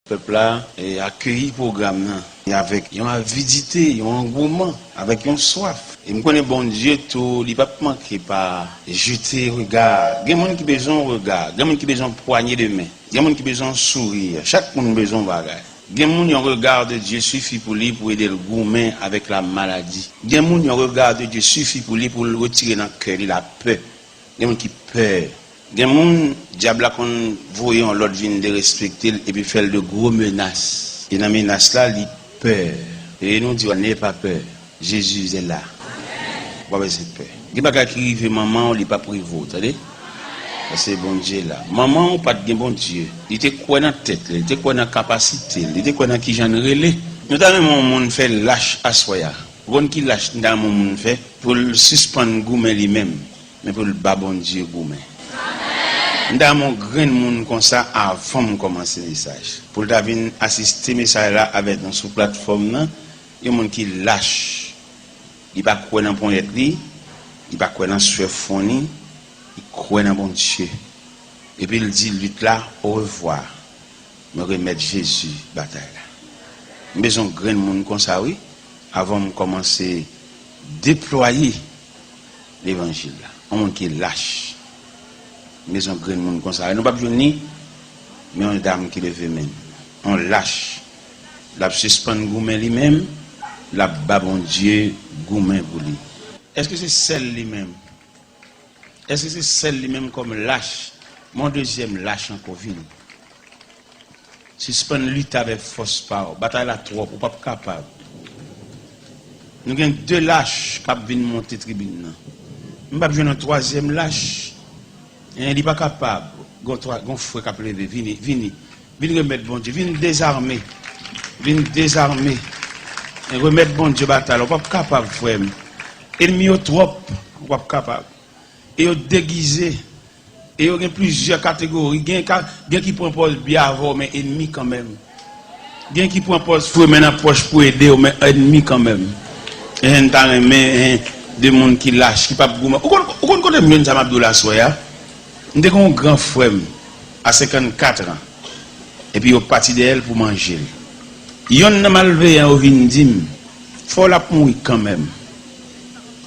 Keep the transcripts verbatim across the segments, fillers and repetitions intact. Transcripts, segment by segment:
Pèp la e akeyi pwogram nan e avèk yon avidite, yon angouman, avèk yon swaf. E m konnen Bondye tou, li p ap manke pa jete rega. Gen moun ki bezwen yon rega, gen moun ki bezwen yon pwanye de men, gen moun ki bezwen yon souri. Chak moun bezwen yon bagay. Gen moun, yon regard de Dieu sifi pou li pou ede l goumen avèk la maladi. Gen moun, yon regard de Dieu sifi pou li pou l retire nan kè li lapè. Gen moun ki pè. Gen moun, dyab la konn voye yon lòt vin derespekte l epi fè l de gwo menas. E nan menas la, li pè. E nou di w, n'aie pas peur, Jésus est là. Ou pa bezwen pè. Gen bagay ki rive manman w, li p ap rive w, tande? Paske Bondye la. Manman w pa t gen Bondye. Li te kwè nan tèt li, li te kwè nan kapasite l, li te kwè nan kijan l rele. Nou ta renmen yon moun fè lach aswè a. Ou konn ki lach nou ta renmen yon moun fè? Pou l sispann goumen li menm, men pou l ba Bondye goumen. M ta renmen yon grenn moun konsa avan m kòmanse mesaj. Pou l ta vin asiste mesaj la avèk nou sou platfòm nan, yon moun ki lach. Li pa kwè nan ponyèt li, li pa kwè nan swè fon li, li kwè nan Bondye. Epi l di lit la orevwa. Mwen remèt Jezi batay la. M bezwen yon grenn moun konsa, wi, avan m kòmanse deplwaye levanjil la. Yon moun ki lach. M bezwen yon grenn moun konsa. E nou p ap jwenn li, men yon dam ki leve men l. Yon lach. L ap sispann goumen li menm, l ap ba Bondye goumen pou li. Èske se sèl li menm? Èske se sèl li menm kòm lach? Men yon dezyèm lach ankò vini. Sispann lite avèk fòs pa w. Batay la twòp, ou p ap kapab. Nou gen de lach k ap vin monte tribin nan. M p ap jwenn yon twazyèm lach. En, li pa kapab. Gon twa, gon frè k ap leve. Vini, vini. Vin remèt Bondye. Vin dezame. Vin dezame. En, remèt Bondye batay la. Ou p ap kapab, frè m. Enmi yo twòp. Ou p ap kapab. E yo degize. E yo gen plizyè kategori. Gen ka, gen ki pran pòz byen avè w, men enmi kanmenm. Gen ki pran pòz foure men nan pòch pou ede w, men enmi kanmenm. En, n ta renmen, en, de moun ki lach, ki p ap goumen. Ou konn, ou konn kote m jwenn sa m ap di w la aswè a? M te gen yon gran frè m a senkannkat an. Epi yo pati dèyè l pou manje l. Yonn nan malveyan yo vin di m, fò l ap mouri kanmenm.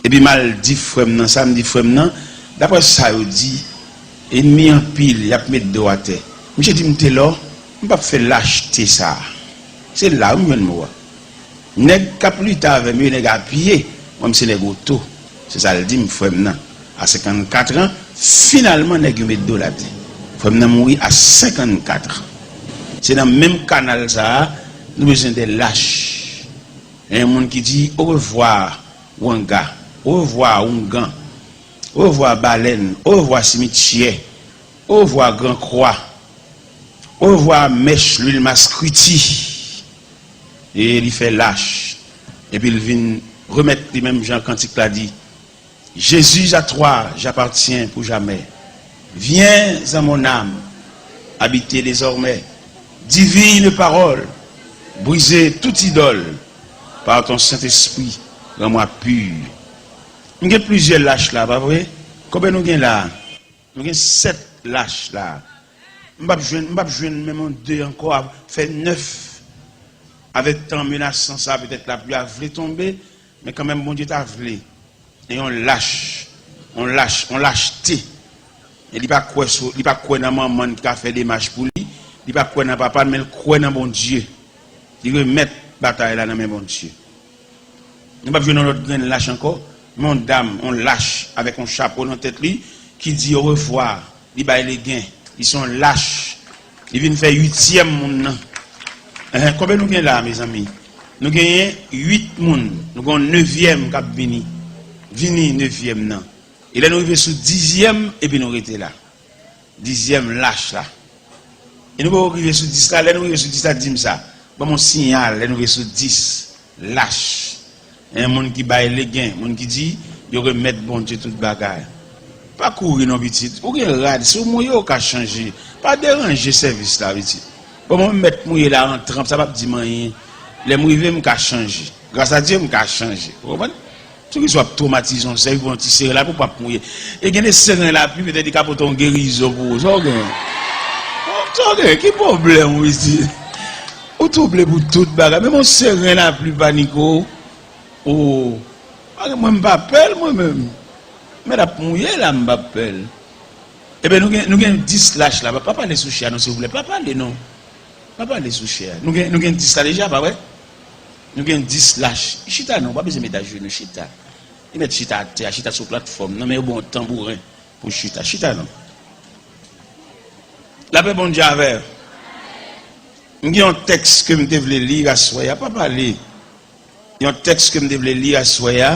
Epi m al di frè m nan sa, m di frè m nan, daprè sa yo di, enmi anpil, y ap met do atè. Misye di m, Telò, m p ap fè lachte sa. Se la wi m jwenn mo a. Nèg k ap lite avè m yo, nèg a pye, mwen m se nèg oto. Se sa l di m, frè m nan. A senkannkat an, finalman nèg yo met do l atè. Frè m nan mouri a senkannkat an. Se nan menm kanal sa a, nou bezwen de lach. Gen moun ki di, orevwa, wanga, orevwa, oungan, orevwa, balèn, orevwa, simityè, orevwa, gran kwa, orevwa, mèch, lwil maskriti. E li fè lach. Epi l vin remèt li menm jan kantik la di, Jésus, à toi j'appartiens pour jamais. Viens à mon âme habiter désormais. Divine parole, briser toute idole par ton Saint-Esprit, rends-moi pur. M gen plizyè lach la, pa vre? Konbyen nou gen la? Nou gen sèt lach la. M p ap jwenn, m p ap jwenn menm yon de ankò, a fè nèf. Avèk tan menasan sa, petèt lapli a vle tonbe, men kanmenm Bondye ta vle. E yon lach, yon lach, yon lachte. E li pa kwè sou, li pa kwè nan manman l ki ka fè demach pou li, li pa kwè nan papa l, men l kwè nan Bondye. Li remèt batay la nan men Bondye. Nou p ap jwenn yon lòt grenn lach ankò, men yon dam, yon lach avèk yon chapo nan tèt li ki di orevwa, li bay legen, li se yon lach, li vin fè uityèm moun nan. Enhen, konbyen nou gen la, mezanmi? Nou genyen uit moun, nou gen yon nevyèm k ap vini. Vini nevyèm nan. E lè nou rive sou dizyèm, epi nou rete la. Dizyèm lach la. E nou poko rive sou dis la, lè nou rive sou dis la, di m sa. Ban m yon siyal, lè nou rive sou dis, lach. Yon moun ki bay legen, moun ki di, yo remèt Bondye tout bagay. Pa kouri non, pitit. Ou gen rad, si w mouye, ou ka chanje. Pa deranje sèvis la, pitit. Bon, mwen mèt mouye la an tranp, sa p ap di m anyen. Lè m rive, m ka chanje. Gras a Dye, m ka chanje. Ou konprann? Sou ki sa w ap twomatize yon sèl pou yon ti seren lapli pou w p ap mouye. E gen de seren lapli, petèt li ka pote yon gerizon pou ou. Sa w gen? Sa w gen? Ki pwoblèm ou isit? Ou twouble pou tout bagay. Men mon seren lapli pa niko. O. Mwen, m pa pè l, mwen menm. Mwen ap mouye la, m pa pè l. Ebyen, nou gen, nou gen dis lach la. Pa, pa pale sou chè a, non, silvouplè. Pa pale, non. Pa pale sou chè a. Nou gen, nou gen dis la deja, pa vre? Nou gen dis lach. Chita, non. Pa bezwen met ajenou, chita. Li mèt chita atè a, chita sou platfòm nan, men yo ba w tanbouren pou chita. Chita, non. Lapè Bondye avè w. M gen yon tèks ke m te vle li aswè a, pa pale. Yon tèks ke m te vle li aswè a,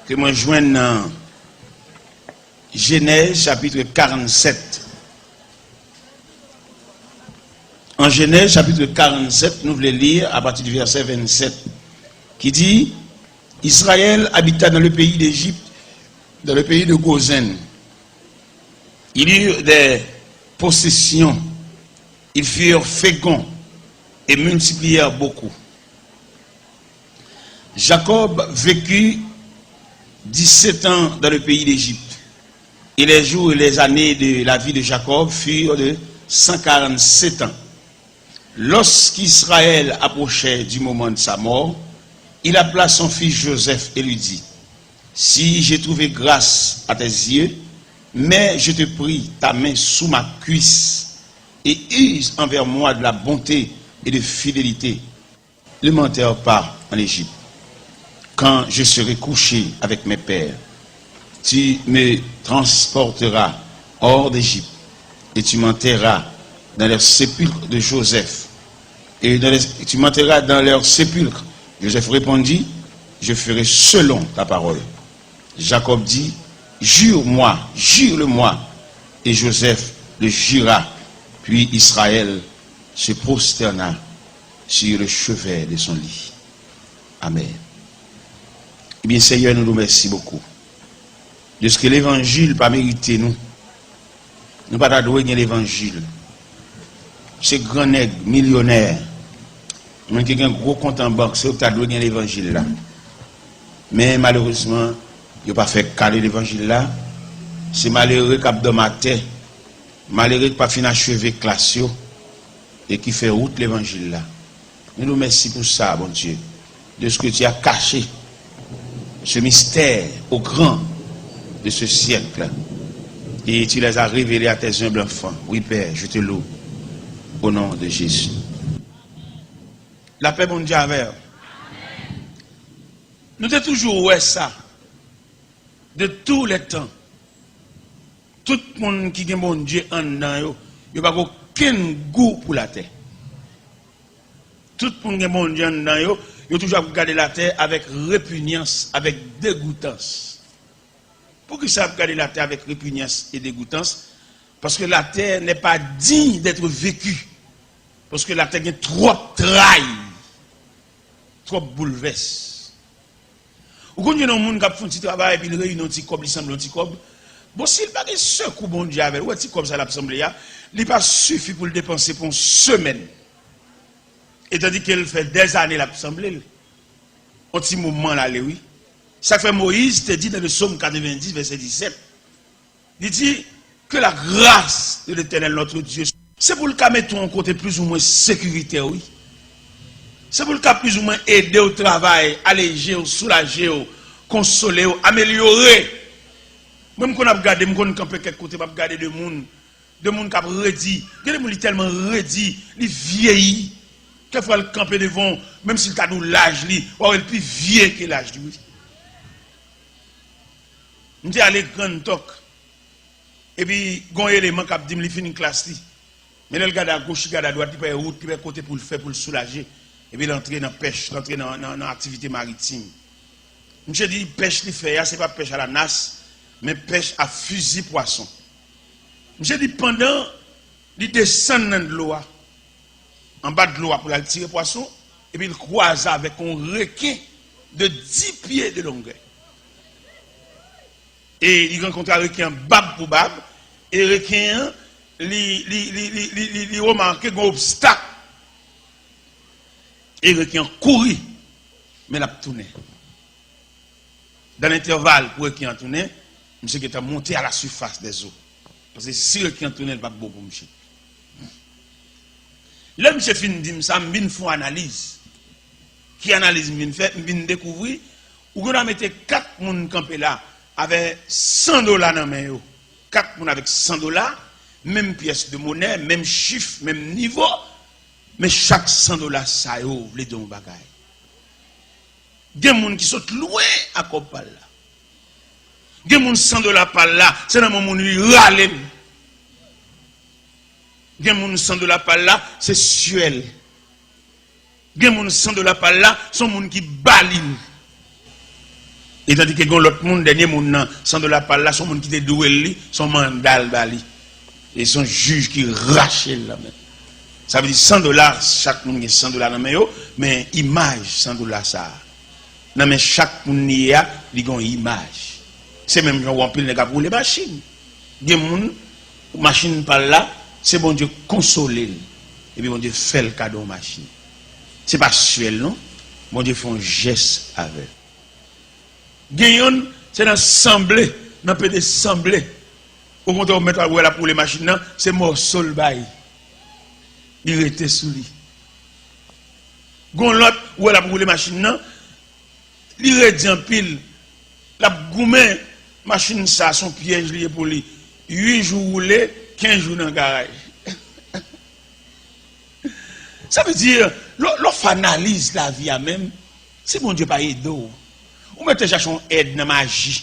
ke mwen jwenn nan Jenèz, chapit karannsèt. An Jenèz, chapit karannsèt, nou vle li apati di vèsè vennsèt, ki di, Israël habita dans le pays d'Égypte, dans le pays de Gozen. Ils eurent des possessions, ils furent féconds et multiplièrent beaucoup. Jacob vécut dix-sept ans dans le pays d'Égypte, et les jours et les années de la vie de Jacob furent de cent quarante-sept ans. Lorsqu'Israël approchait du moment de sa mort, il appela son fils Joseph et lui dit, Si j'ai trouvé grâce à tes yeux, mets, je te prie, ta main sous ma cuisse et use envers moi de la bonté et de fidélité. Ne m'enterre pas en Égypte. Quand je serai couché avec mes pères, tu me transporteras hors d'Égypte et tu m'enterreras dans le sépulcre de Joseph. Et dans les- tu m'enterreras dans leur sépulcre. Joseph répondit, Je ferai selon ta parole. Jacob dit, Jure-moi, jure-le-moi. Et Joseph le jura. Puis Israël se prosterna sur le chevet de son lit. Amen. Ebyen, Senyè, nou di w mèsi bokou. Dèske levanjil pa merite nou. Nou pa ta dwe gen levanjil. Se gran nèg, milyonè, moun ki gen gwo kont an bank, se yo ki ta dwe gen levanjil la. Men malerezman, yo pa fè ka de levanjil la. Se malere k ap dòmi atè, malere ki pa fin acheve klas yo, e ki fè wout levanjil la. Nou di w mèsi pou sa, Bondye, de ce que tu as caché ce mystère aux grands de ce siècle, et tu les as révélés à tes humbles enfants. Oui, Père, je te loue au nom de Jésus. Lapè Bondye avè w. Nou te toujou wè sa, de tous les temps. Tout moun ki gen Bondye anndan yo, yo pa gen okenn gou pou latè. Tout moun gen Bondye anndan yo, yo toujou ap gade latè avèk repinyans, avèk degoutans. Poukisa ap gade latè avèk repinyans e degoutans? Paske latè n'est pas digne d'être vécue. Paske latè gen twòp tray, twòp boulvès. Ou konn gen yon moun k ap fè yon ti travay epi l reyini yon ti kòb, li sanble yon ti kòb. Bon, si l pa gen sekou Bondye avè l, ou wè ti kòb sa l ap sanble a, li pa sifi pou l depanse pou yon semèn. E tandike l fè dèzane l ap sanble l. Yon ti moman l ale, wi. Sa k fè Moyiz te di nan le Sòm katrevendis, vèsè disèt, li di, Que la grâce de l'Éternel notre Dieu. Se pou l ka mete w yon kote plizoumwen sekiritè, wi. Se pou l ka plizoumwen ede w travay, aleje w, soulaje w, konsole w, amelyore. Mwen, m konn ap gade, m konn kanpe kèk kote, m ap gade de moun, de moun k ap redi. Gen de moun, li tèlman redi, li vyeyi. Kèk fwa, l kanpe devan w, menm si l ta di w laj li, w a wè l pi vye ke laj li, wi. M te ale Grand Talk. Epi, gen yon eleman k ap di m li fini klas li. Men lè l gade agoch, li gade adwat, li pa wè wout, li pa wè kote pou l fè, pou l soulaje. Epi, l antre nan pèch, l antre nan, nan, nan aktivite maritim. Misye di pèch li fè a, se pa pèch a la nas, men pèch a fizi pwason. Misye di pandan li desann nan dlo a, anba dlo a pou l al tire pwason, epi l kwaze avèk yon reken de dis pye de longè. E li rankontre a reken an bab pou bab, e reken an, li, li, li remake gen obstak. E reken an kouri, men l ap tounen. Dan lentèval pou reken an tounen, misye gentan monte a la sifas dè zo. Paske si reken an tounen, l p ap bon pou misye. Lè misye fin di m sa, m vin fè yon analiz. Ki analiz m vin fè? M vin dekouvri, ou gen dwa mete kat moun kanpe la avè san dola nan men yo. Kat moun avèk san dola, menm pyès de monè, menm chif, menm nivo, men chak san dola sa yo vle di yon bagay. Gen moun ki sot lwen ak kòb pa l la. Gen moun san dola pa l la, se nan men moun li rale l. Gen moun san dola pa l la, se syè l. Gen moun san dola pa l la, se yon moun ki ba li l. E tandike gen lòt moun, dènye moun nan san dola pa l la, se yon moun ki te dwe l li, se yon manda l ba li. E se yon jij ki rache l nan men. Sa vle di san dola, chak moun gen san dola nan men yo, men imaj san dola sa a, nan men chak moun li ye a, li gen yon imaj. Se menm jan ou anpil nèg ap woule machin. Gen moun, machin pa l la, se Bondye konsole l. Epi Bondye fè l kado yon machin. Se pa syè l non. Bondye fè yon jès avè l. Gen yonn, se nan sanble, nan pede sanble. Okontrè, ou mèt wè l ap woule machin nan, se mòso l bay. Li rete sou li. Gon lòt, ou wè l ap woule machin nan, li redi anpil. L ap goumen, machin sa, se yon pyèj li ye pou li. Uit jou woule, kenz jou nan garaj. Sa vle di, lè, lè w fè analiz lavi a menm, si Bondye pa ede w, ou mèt al chache yon èd nan maji.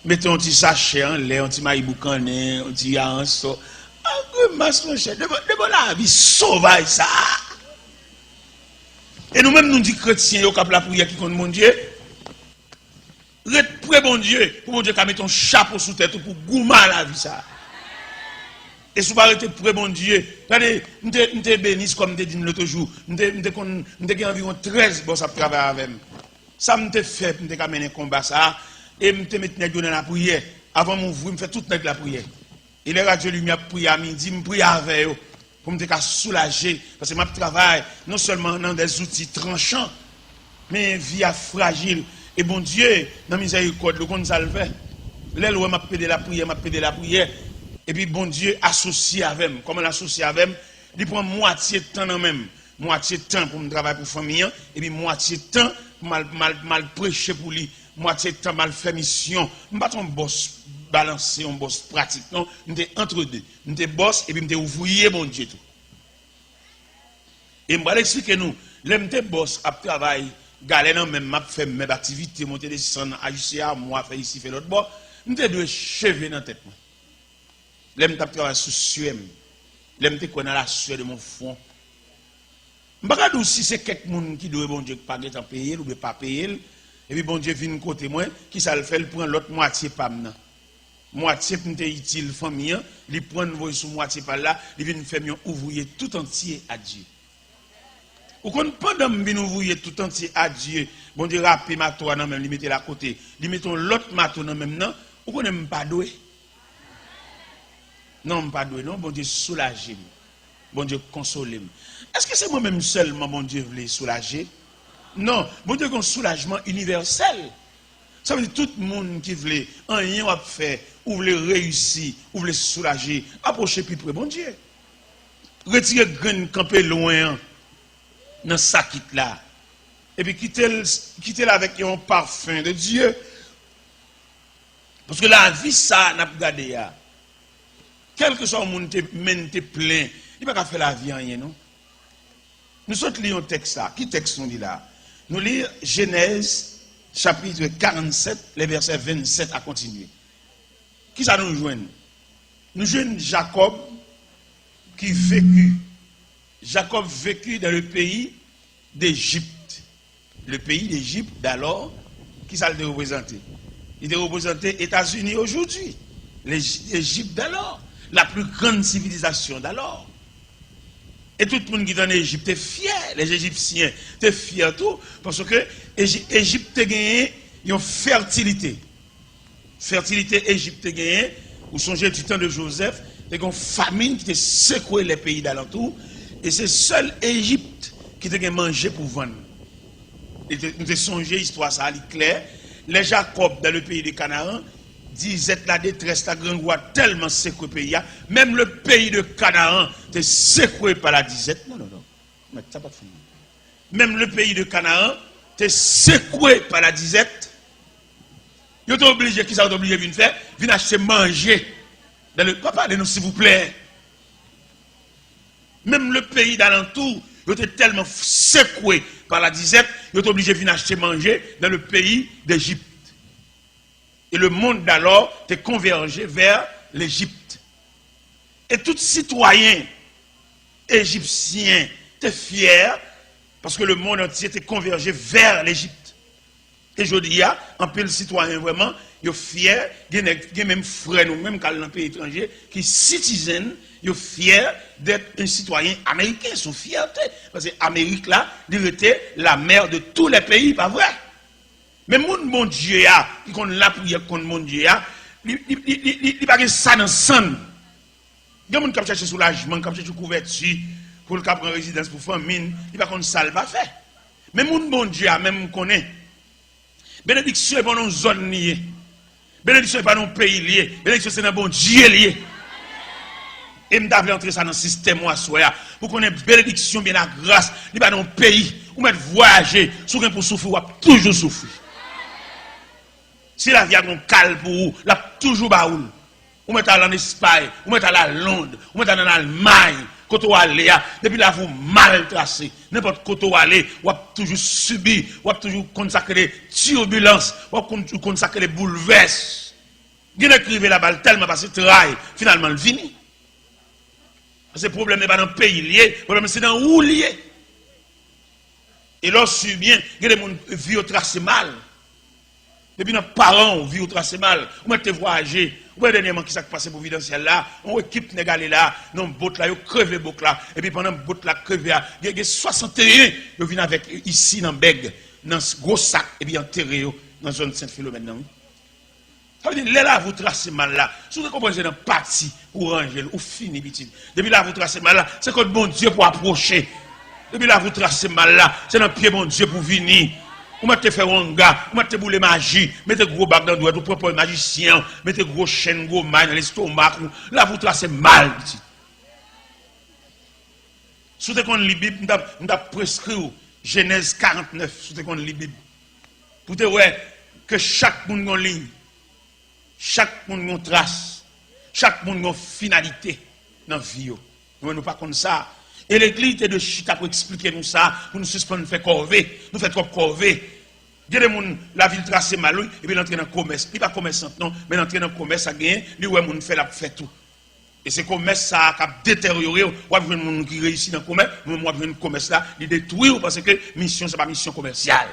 Mete yon ti sachè anlè, yon ti mayi boukannen, yon ti aransò. An grimas, monchè, devan, devan lavi sovaj sa a. E nou menm, nou di kretyen yo k ap lapriyè, ki konn Bondye, ret pre Bondye, pou Bondye ka mete yon chapo sou tèt ou pou goumen a lavi sa a. E si w pa rete pre Bondye, gade, m te, m te beni, kòm m te di n lòt jou, m te, m te konn, m te gen anviwon trèz bòs ap travay avè m. Sa m te fè pou m te ka mennen konba sa a, e m te met nèg yo nan lapriyè. Avan m ouvri, m fè tout nèg lapriyè. E lè Radyo Limyè ap priye a midi, m priye avè yo, pou m te ka soulaje, paske m ap travay non sèlman nan dè zouti tranchan, men vi a frajil. E Bondye, nan mizèrikòd li, ou konn sa l fè? Lè l wè m ap pede lapriyè, m ap pede lapriyè, epi Bondye asosye avè m. Kòman l asosye avè m? Li pran mwatye tan nan men m. Mwatye tan pou m travay pou fanmi an, epi mwatye tan pou m al, m al, m al preche pou li, mwatye tan m al fè misyon. M pa t yon bòs balanse, yon bòs pratik, non. M te antrede. M te bòs, epi m te ouvriye Bondye tou. E m pral eksplike nou, lè m te bòs ap travay, galè nan men m, m ap fè mèb, aktivite, monte desann, ajise amwa, fè isi, fè lòt bò, m te dwe cheve nan tèt mwen. Lè m t ap travay sou sye m, lè m te kwè nan la sueur de mon front. M pa ka di w si se kèk moun ki dwe Bondye k pa gentan peye l oubyen pa peye l, epi Bondye vin kote mwen, kisa l fè? L pran lòt mwatye pa m nan. Mwatye m te itil fanmi an, li pran l voye sou mwatye pa l la, li vin fè m yon ouvriye tout antye a Dye. Ou konn, pandan m vin ouvriye tout antye a Dye, Bondye rape mato a nan men m, li mete l akote, li mete yon lòt mato nan men m nan, ou konnen m pa dwe. Non, m pa dwe non, Bondye soulaje m. Bondye konsole m. Èske se mwen menm sèlman Bondye vle soulaje? Non, Bondye gen yon soulajman inivèsèl. Sa vle di tout moun ki vle, anyen w ap fè, ou vle reyisi, ou vle soulaje, apwoche pi pre Bondye. Retire grenn kanpe lwen an nan sakit la. Epi kite l, kite l avèk yon pafen de Dye. Paske lavi sa a n ap gade a, kèlkeswa yon moun te, men te plen, li pa ka fè lavi anyen non. Nou sot li yon tèks la. Ki tèks nou li la? Nou li Jenèz chapit karannsèt, lè vèsè vennsèt a kontinye. Kisa nou jwenn? Nou jwenn Jakòb ki vécu. Jacob vécut dans le pays d'Égypte. Le pays d'Égypte d'alors, kisa l te reprezante? Li te reprezante Etazini aujourd'hui, l'Égy- l'Égypte d'alors, la plus grande civilisation d'alors. E tout moun ki t ann Ejip te fyè, les Égyptiens te fyè tou, paske Eji- Ejip te genyen yon fètilite. Fètilite Ejip te genyen, ou sonje, du temps de Joseph, te gen yon famin ki te sekwe lè peyi dalantou, e se sèl Ejip ki te gen manje pou vann. E te, nou te sonje istwa sa a, li klè. Lè Jakòb, dans le pays de Canaan, Dizèt la, detrès la, grangou a tèlman sekwe peyi a, menm le pays de Canaan te secoué par la disette. Non, non, non. Mèt, sa pa t fini. Menm le pays de Canaan te secoué par la disette. Yo te oblije, kisa yo te oblije vin fè? Vin achte manje. Dan le, pa pale nou, silvouplè. Menm le pays d'alentour, yo te tèlman sekwe pa la disette, yo te oblije vin achte manje dans le pays d'Égypte. Et le monde d'alors te convergé vers l'Égypte. E tout sitwayen ejipsyen te fyè, paske le monde entier te convergé vers l'Égypte. E jodi a, anpil sitwayen vrèman, yo fyè, gen nèg, gen menm frè nou menm k al nan peyi etranje, ki citizen, yo fyè d'être un citoyen américain, se yon fyète, paske Amerik la, li rete la mère de tous les pays, pa vre? Men moun Bondye a, ki konn lapriyè, ki konn Bondye a, li, li, li, li, li, li pa gen sa nan san l. Gen moun k ap chèche soulajman, k ap chèche kouvèti, pou l ka pran rezidans pou fanmi l, li pa konn sa l va fè. Men moun Bondye a, menm m konnen, benediksyon e pa nan yon zòn li ye. Benediksyon e pa nan yon peyi li ye. Benediksyon se nan Bondye li ye. E m ta vle antre sa nan sistèm ou aswè a. Pou konnen benediksyon byen lagras, li pa nan yon peyi. Ou mèt vwayaje, si w gen pou soufri, w ap toujou soufri. Si lavi a gon kal pou ou, l ap toujou ba ou l. Ou mèt al ann Espay, ou mèt al a Lond, ou mèt al ann Almay, kote w ale a, depi lavi w mal trase, nenpòt kote w ale, w ap toujou sibi, w ap toujou konn sa k rele tibilans, w ap konn, konn sa k rele boulvès. Gen nèg ki rive laba, l tèlman pase tray, finalman l vini. Paske pwoblèm nan pa nan peyi l ye, pwoblèm nan se nan ou l ye. E lè w swiv byen, gen de moun vi yo trase mal. Depi nan paran w, vi w trase mal. Ou mèt te vwayaje. Ou wè dènyèman kisa k pase Pwovidansyèl la? Yon ekip nèg ale la, nan bòt la, yo kreve bòt la. Epi pandan bòt la kreve a, gen, gen swasanteyen yo vin avèk isi nan bèg, nan gwo sak, epi antere yo nan zòn Sent Filomèn nan, wi. Sa vle di, lè lavi w trase mal la, si w te konprann se nan pati pou w ranje l, ou fini, pitit. Depi lavi w trase mal la, se kot Bondye pou w apwoche. Depi lavi w trase mal la, se nan pye Bondye pou w vini. Ou mèt te fè wanga, ou mèt te boule maji, mete gwo bag nan dwèt ou, pran pòz majisyen an, mete gwo chenn, gwo may nan lestomak ou. Lavi w trase mal, pitit. Si w te konn li Bib, m t ap, m t ap preskri w Jenèz karant nèf, si w te konn li Bib. Pou w te wè ke chak moun gen yon liy, chak moun gen yon tras, chak moun gen yon finalite nan vi yo. Nou menm nou pa konn sa. E legliz te dwe chita pou eksplike nou sa, pou nou sispann fè kòve. Nou fè twòp kòve. Gen de moun, lavi l trase mal, wi, epi l antre nan komès. Li pa komèsant, non, men l antre nan komès, sa genyen, li wè moun fè, l ap fè tou. E se komès sa a k ap deteryore w. W ap jwenn moun ki reyisi nan komès, men w ap jwenn komès la, li detwi w, paske misyon sa pa misyon komèsyal.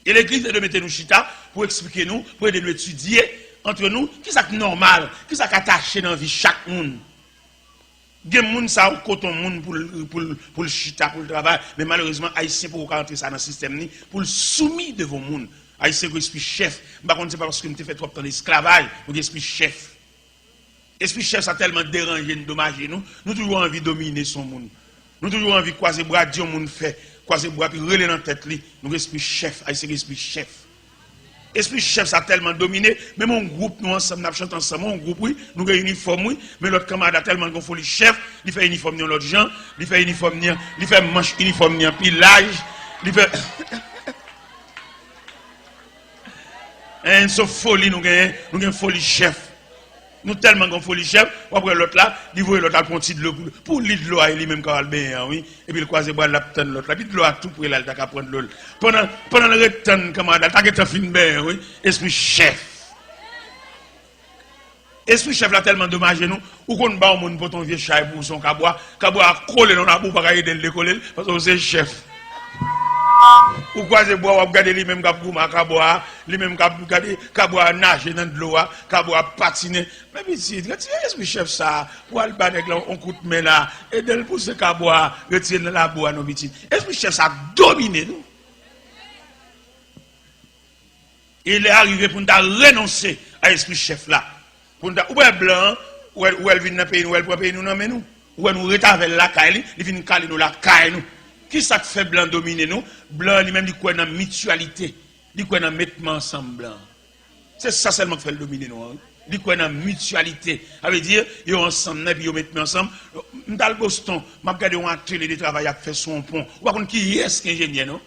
E legliz te dwe mete nou chita pou eksplike nou, pou ede nou etidye antre nou, kisa k nòmal, kisa k atache nan vi chak moun. Gen moun sa yo kote yon moun pou l, pou l, pou l chita, pou l travay, men malerezman, Ayisyen poko ka rantre sa nan sistèm li, pou l soumi devan moun. Ayisyen gen espri chèf. M pa konn se pa paske m te fè twòp tan esklavaj, mwen gen espri chèf. Espri chèf sa tèlman deranje n, domaje nou, nou toujou anvi domine sou yon moun. Nou toujou anvi kwaze bra, di yon moun fè, kwaze bra, epi rele nan tèt li. Nou gen espri chèf, Ayisyen gen espri chèf. Espri chèf sa tèlman domine, menm yon gwoup nou ansanm, n ap chante ansanm, yon gwoup wi, nou gen inifòm wi, men lòt kanmarad la tèlman gen foli chèf, li fè inifòm li yon lòt jan, li fè inifòm li, li fè manch inifòm li an pi laj, li fè en, se foli nou genyen, nou gen foli chèf. Nou tèlman gen foli chèf, w ap wè lòt la, li voye lòt la pran ti dlo pou, pou li dlo a, e li menm ka al benyen an, wi. Epi l kwaze bra l, l ap tann lòt la. Epi dlo a tou pre la, l ta ka pran dlo l. Pandan, pandan l ret tann kanmarad la, l ta gentan fin benyen, wi. Espri chèf. Espri chèf la tèlman domaje nou, ou konn ba yon moun pote yon vye chay pou ou, se yon kabwa, kabwa a kole nan labou, ou pa ka ede l dekole l, paske ou se chèf. Ou kwaze bra, w ap gade li menm k ap goumen ak kabwa a, li menm k ap gade kabwa a naje nan dlo a, kabwa a ap patinen. Men pitit, retire espri chèf sa a, pou al ba nèg la yon kout men la, ede l pouse kabwa a, retire l nan labou a non pitit. Espri chèf sa ap domine nou. E lè a rive pou n ta renonse a espri chèf la. Pou n ta, ou wè blan an, ou wè, ou wè l vin nan peyi nou, ou wè l pran peyi nou nan men nou. Ou wè nou ret avè l lakay li, li vin kale nou lakay nou. Kisa k fè blan domine nou? Blan an li menm li kwè nan mityalite. Li kwè nan met men ansanm blan an. Se sa sèlman k fè l domine nou an, wi. Li kwè nan mityalite. Sa vle di, yo ansanm nan, epi yo met men ansanm. M t al Boston, m ap gade yon atelye de travay y ap fè sou yon pon. Ou pa konn kiyès ki enjenyè, non?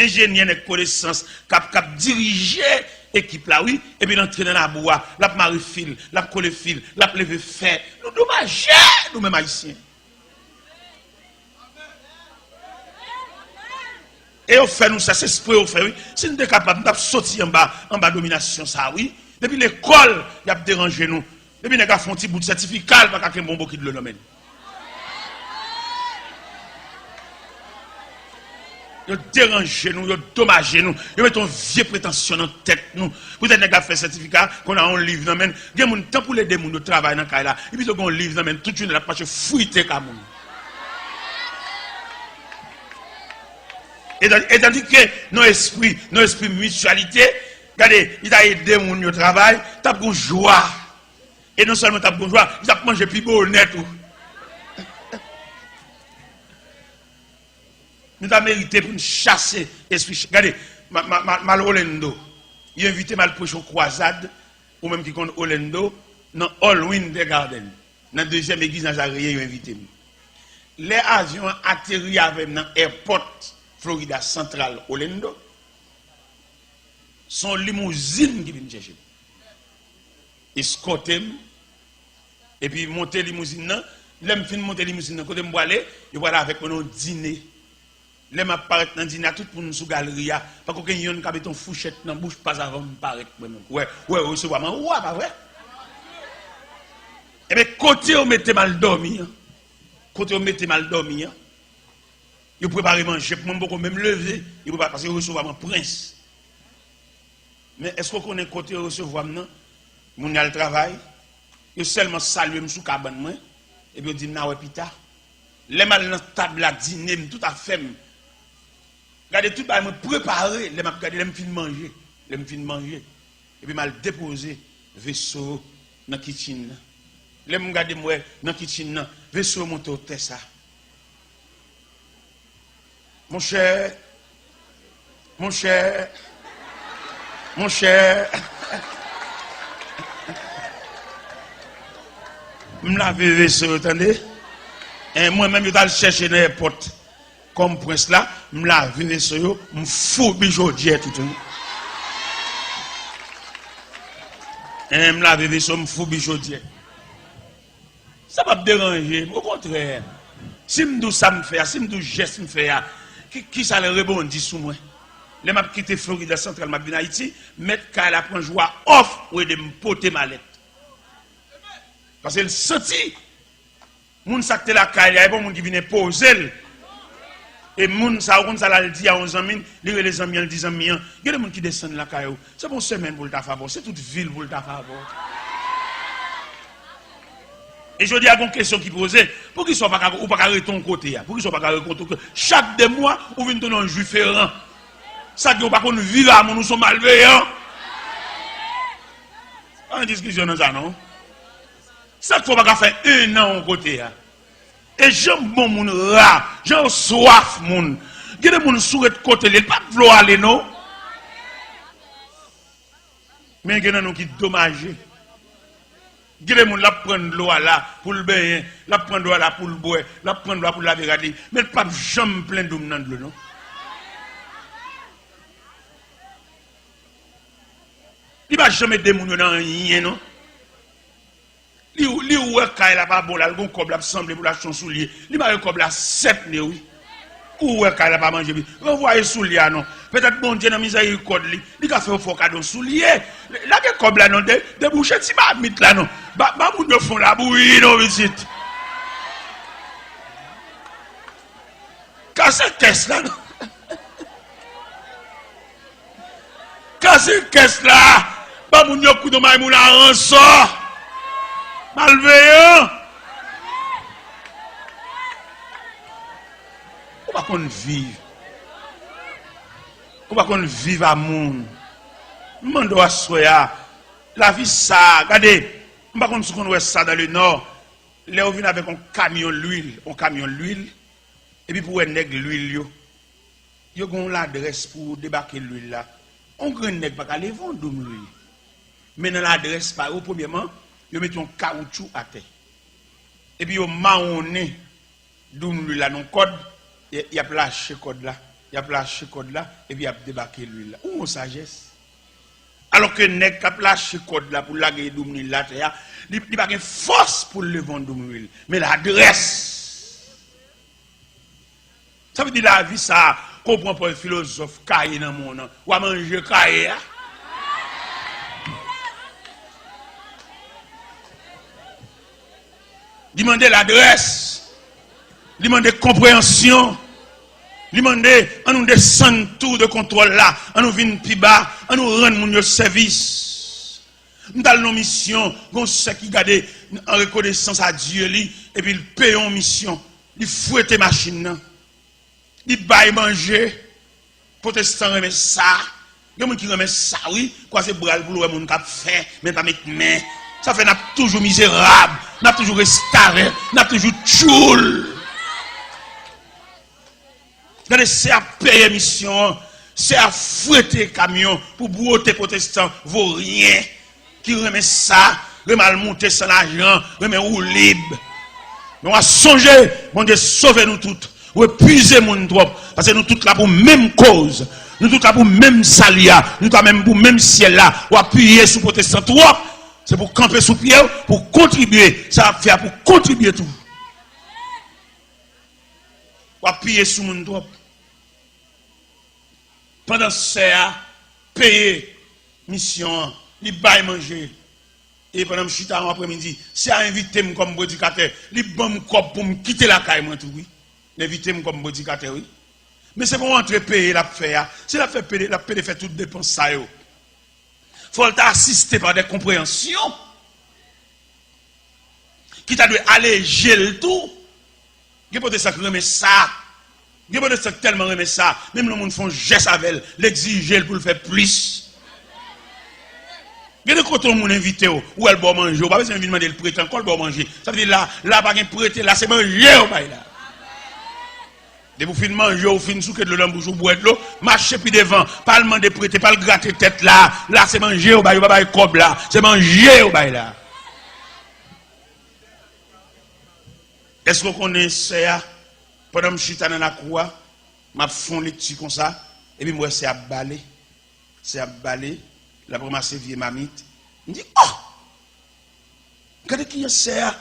Enjenyè nèg konesans k ap, k ap dirije ekip la, wi. Epi l antre nan labou a, l ap mare fil, l ap kole fil, l ap leve fè. Nou domaje, nou menm Ayisyen. E yo fè nou sa, se espre yo fè, wi. Si n te kapab, n t ap soti anba, anba dominasyon sa, wi. Depi lekòl, y ap deranje nou. Depi nèg la fè yon ti bout sètifika, l pa ka kenbe yon bokit dlo nan men l. Yo deranje nou, yo domaje nou, yo mete yon vye pretansyon nan tèt nou. Poutèt nèg la fè sètifika, kounye a yon liv nan men l. Gen moun, tan pou l ede moun yo travay nan kay la, li pito gen yon liv nan men l, tout jounen l ap mache frite ka moun. Etan-, etandike nan espri, nan espri mityalite, gade, li ta ede moun yo travay, t ap gon jwa. E non sèlman t ap gon jwa, li t ap manje pi bonè tou. Nou ta merite pou n chase espri ch-, gade, m a, m a, m a, m al Orlando. Yo envite m al preche yon kwazad, ou menm ki konn Orlando, nan Hall Winter Garden. Nan dezyèm egliz Nazaryen, yo envite m. Lè avyon an ateri avè m nan airport Florida Central Orlando, se yon limouzin ki vin chèche m. Eskòte m, epi monte limouzin nan. Lè m fin monte limouzin nan, kote m prale, yo prale avèk mwen nan yon dine. Lè m ap parèt nan dine a, tout moun sou galri a, pako gen yonn ka mete yon fouchèt nan bouch, pa avan m parèt mwen menm. Wè, wè, resevwa m an wa, pa vre? Ebyen, kote yo mete m al dòmi an, kote yo mete m al dòmi an, yo prepare manje pou mwen, m poko menm leve, yo prepare, paske yo resevwa m an prens. Men èske w konnen kote yo resevwa m nan? Moun y al travay, yo sèlman salye m sou kabann mwen, epi yo di m n a wè pita. Lè m al nan tab la, dine m, tout afè m. Gade tout bagay mwen prepare, lè m ap gade, lè m fin manje, lè m fin manje, epi m al depoze veso yo nan kitchen nan. Lè m gade, m wè nan kitchen nan, veso yo monte otè sa. Monchè, monchè, monchè. M lave veso yo, tande. E mwen menm, yo t al chèche nan èpòt kòm prens la, m lave veso yo, m foubi jodyè toutou. E m lave veso, m foubi jodyè. Sa p ap deranje m, okontrè. Si m di w sa m fè a, si m di w jès m fè a, ki, kisa l rebondi sou mwen? Lè m ap kite Florida Santral, m ap vin Ayiti, mèt kay la pran jou a off pou ede m pote malèt. Paske l santi moun sa k te lakay li a, e pa yon moun ki vin enpoze l. E moun sa, ou konn sa l al di a yon zanmi l, li rele zanmi an, li di zanmi an, gen de moun ki desann lakay ou, se pa yon semèn pou l ta fè avè w, se tout vi l pou l ta fè avè w. E jodi a, gon kesyon ki poze, poukisa w pa ka, ou pa ka rete yon kote a? Poukisa w pa ka rete yon kote? Chak de mwa, ou vin tounen yon diferan. Sa di w pa konn viv a moun, ou se yon malveyan. Pa gen diskisyon nan sa, non. Sa k fè w pa ka fè en an yon kote a? E jan bon moun ra, jan yo swaf moun. Gen de moun si w ret kote li, li p ap vle w ale, non. Men gen nan nou ki domaje. Gen de moun, l ap pran dlo a la pou l benyen, l ap pran dlo a la pou l bwè, l ap pran dlo a pou l lave rad li, men l p ap janm plen doum nan dlo, non. Li pa janm ede moun yo nan anyen, non. Li, li wè kay la pa bon, l al gon kòb, l ap sanble pou l achte yon soulye. Li mare kòb la sèt ne, wi. Ou wè kay la pa manje byen. Ranvwaye soulye a non. Petèt Bondye nan mizèrikòd li, li ka fè w fè w kado soulye. Lage kòb la non, de, debouche ti mamit la non. Ba, ba moun yo fè w labouyi non, pitit. Kase kès la non. Kase kès la. Ba moun yo kout yon may moun a ransò. Malveyan. Ou pa konn viv. Ou pa konn viv a moun. M mande w aswè a, lavi sa, gade, m pa konn si w konn wè sa dans le Nord. Lè yo vin avèk yon kamyon lwil, yon kamyon lwil, epi pou wè nèg lwil yo, yo gen yon ladrès pou debake lwil la. On grenn nèg pa ka leve on doum lwil. Men nan ladrès pa yo, premyèman, yo mete yon kawoutchou atè. Epi yo mawonnen doum lwil la nan kòd, y, y ap lache kòd la, y ap lache kòd la, epi y ap debake lwil la. Ou yon sajès. Alòske nèg k ap lache kòd la pou lage doum lwil la atè a, li, li pa gen fòs pou l leve yon doum lwil. Men ladrès. Sa vle di lavi sa a, ke w pran pòz filozòf, kaye nan men w nan, w a manje kaye a. Li mande ladrès, li mande konpreyansyon, li mande ann nou desann tou de kontwòl la, ann nou vin pi ba, ann nou rann moun yo sèvis. M t al nan misyon, gen yon sè ki gade an rekonesans a Dye li, epi l peye yon misyon. Li fwete machin nan. Li bay manje. Pwotestan renmen sa. Gen moun ki renmen sa, wi. Kwaze bra l pou l wè moun k ap fè, men l pa met men. Sa fè n ap toujou mizerab, n ap toujou restavèk, n ap toujou tchoul. Gade, sè a peye misyon an. Sè a fwete kamyon pou bwote pwotestan voryen ki renmen sa, renmen al moute san lajan, renmen woulib. Men w a sonje, Bondye sove nou tout. Ou epuize moun twòp, paske nou tout la pou menm koz. Nou tout la pou menm sali a. Nou tout la menm pou menm syèl la. W apiye sou pwotestan twòp. Se pou kanpe sou pye w, pou kontribye. Sa w ap fè a pou kontribye tou. W apiye sou moun twòp. Pandan sè a peye misyon an, li bay manje. E pandan m chita yon aprèmidi, sè a envite m kòm predikatè. Li ban m kòb pou m kite lakay mwen tou, wi. Li envite m kòm predikatè, wi. Men se pa yon antre peye l ap fè a. Se l ap fè pede, l ap pede fè tout depans sa yo. Fò l ta asiste pa de konpreyansyon ki ta dwe aleje l tou. Gen pwotestan ki renmen sa. Gen pwotestan ki tèlman renmen sa, menm lè yon moun fè yon jès avè l, l egzije l pou l fè plis. Gen de kote yon moun envite w, ou wè l ba w manje, ou pa bezwen vin mande l prete ankò, l ba w manje. Sa vle di la, la pa gen prete, la se manje yo bay la. Depi w fin manje, w fin souke dlo nan bouch ou, bwè dlo, mache pi devan, pa al mande prete, pa al grate tèt la, la se manje yo bay, yo pa bay kòb la, se manje yo bay la. Èske w konnen sè a, pandan m chita nan lakou a, m ap fè yon lekti konsa, epi m wè sè a ap bale, sè a ap bale, l ap ranmase vye mamit. M di, oh! Gade kijan sè a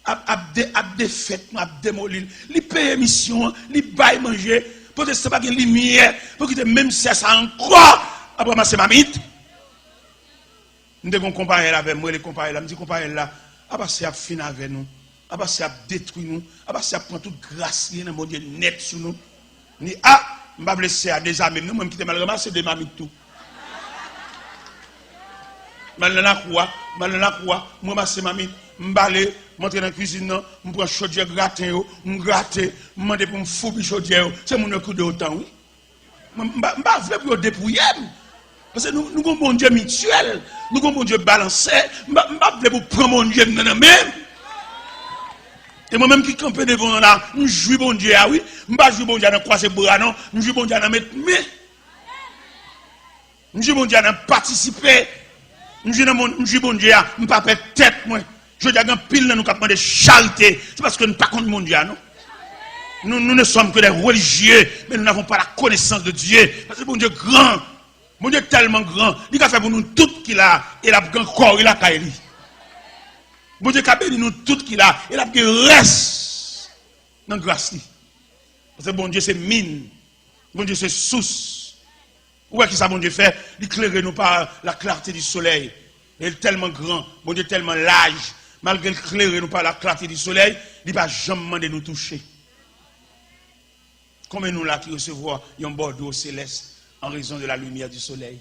ap, ap, de, ap defèt nou, ap demoli l. Li peye misyon an, li bay manje, pwotestan pa gen limyè, pou kite menm sè sa ankò ap ranmase mamit. M te gen yon konpayèl avè m, m rele konpayèl la, m di konpayèl la, apa sè ap fin avè nou, apa sè ap detwi nou, apa sè ap pran tout gras li nan Bondye nèt sou nou. M di, a, m pa vle sè a dezame m non, mwen m kite m al ranmase de mamit tou. M al nan lakou a, m al nan lakou a, m ranmase mamit, m bale, m antre nan kwizin nan, m pran chodyè graten yo, m grate, m mande pou m foubi chodyè yo. Se moun yo ki de otan, wi. Mwen, m pa, m pa vle pou yo depouye m. Paske nou, nou gon Bondye mityèl, nou gon Bondye balansè. M pa, m pa vle pou pran Bondye m nan, nan men m. E mwen menm ki kanpe devan w la, m jwi Bondye a, wi. M pa jwi Bondye a nan kwaze bra, non. M jwi Bondye a nan met men. M jwi Bondye a nan patisipe. M jwi nan Bon-, m jwi Bondye a, m pa pè tèt mwen. Jodi a, gen anpil nan nou k ap mande charite. Se paske nou pa konn Bondye a, non. Nous, nous ne sommes que des religieux, mais nous n'avons pas la connaissance de Dieu. Paske Bondye gran. Bondye tèlman gran, li ka fè pou nou tout ki la, e l ap gen ankò, wi, lakay li. Bondye ka beni nou tout ki la, e l ap gen rès nan gras li. Paske Bondye se min, Bondye se sous. Ou wè ki sa Bondye fè? Li klere nou pa la clarté du soleil. E l tèlman gran, Bondye tèlman laj, malgre l klere nou pa la clarté du soleil, li pa janm mande nou touche. Konbyen nou la ki resevwa yon bòdwo selès an rezon de la limyè di solèy?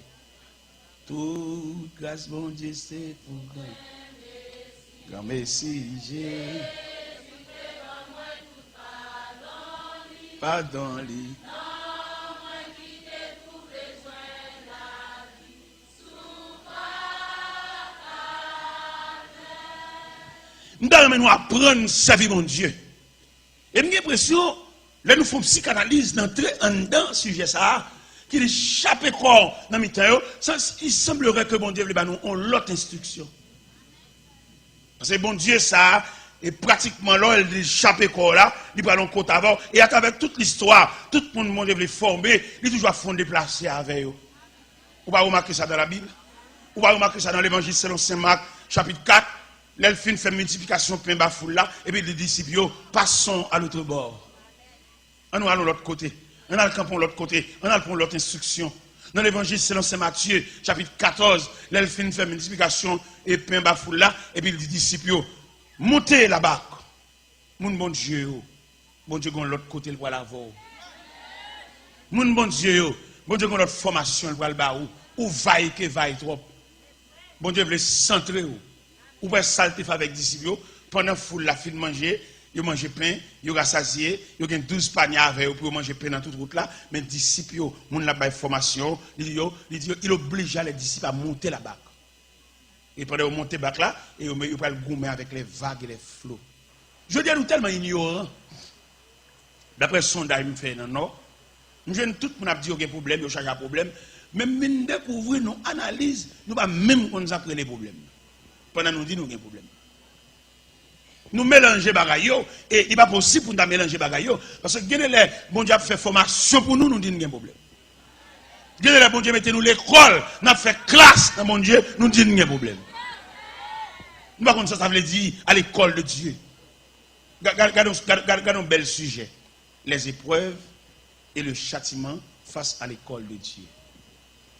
Tout gras Bondye se pou gran, gran Mesi Jezi. Padon li. M ta renmen nou aprann sèvi Bondye. E m gen enpresyon, lè nou fè yon psikanaliz, n antre anndan sijè sa a, Ki li chape kò nan mitan yo, sa, il semblerait que Bondye vle ba nou yon lòt enstriksyon. Paske Bondye sa a, e pratikman lè w di chape kò w la, li pral yon kote avè w. E atravè tout listwa, tout moun Bondye vle fòme, li toujou ap fè yon deplase avè yo. Ou pa remake sa nan Labib? Ou pa remake sa nan Levanjil selon Sen Mak, chapit kat, lè l fin fè miltiplikasyon pen ba foul la, epi li di disip yo, passons à l'autre bord. Ann nou al yon lòt kote. Ann al kanpe yon lòt kote. Ann al pran yon lòt enstriksyon. Nan Levanjil selon Sen Matye, chapit katòz, lè l fin fè miltiplikasyon e pen ba foul la, epi l di disip yo, montez la barque. Moun Bondye yo, Bondye gen yon lòt kote l pral avè w. Moun Bondye yo, Bondye gen yon lòt fòmasyon l pral ba ou. Ou vay ke vay twòp. Bondye vle santre w. Ou wè sa l te fè avèk disip yo, pandan foul la fin manje, yo manje pen, yo rasazye, yo gen douz panye avè yo pou yo manje pen nan tout wout la, men disip yo, moun l ap bay fòmasyon, li di yo, li di yo, il obligeait les disciples à monter la barque. E pandan yo monte bak la, e yo, yo pral goumen avèk les vagues et les flots. Jodi a, nou tèlman inyoran. Daprè sondaj m fè nan Nò, m jwenn tout moun ap di yo gen pwoblèm, yo chaje a pwoblèm, men m vin dekouvri nou analiz, nou pa menm konn sa k rele pwoblèm. Pandan nou di nou gen pwoblèm. Nou melanje bagay yo, e li pa posib pou n ta melanje bagay yo, paske gen de lè Bondye ap fè fòmasyon pou nou, nou di n gen pwoblèm. Gen de lè Bondye mete nou lekòl, n ap fè klas nan Bondye, nou di n gen pwoblèm. Nou pa konn sa sa vle di, à l'école de Dieu. Ga- ga- Gade yon- gade- gade- gade yon bèl sijè. Les épreuves et le châtiment face à l'école de Dieu.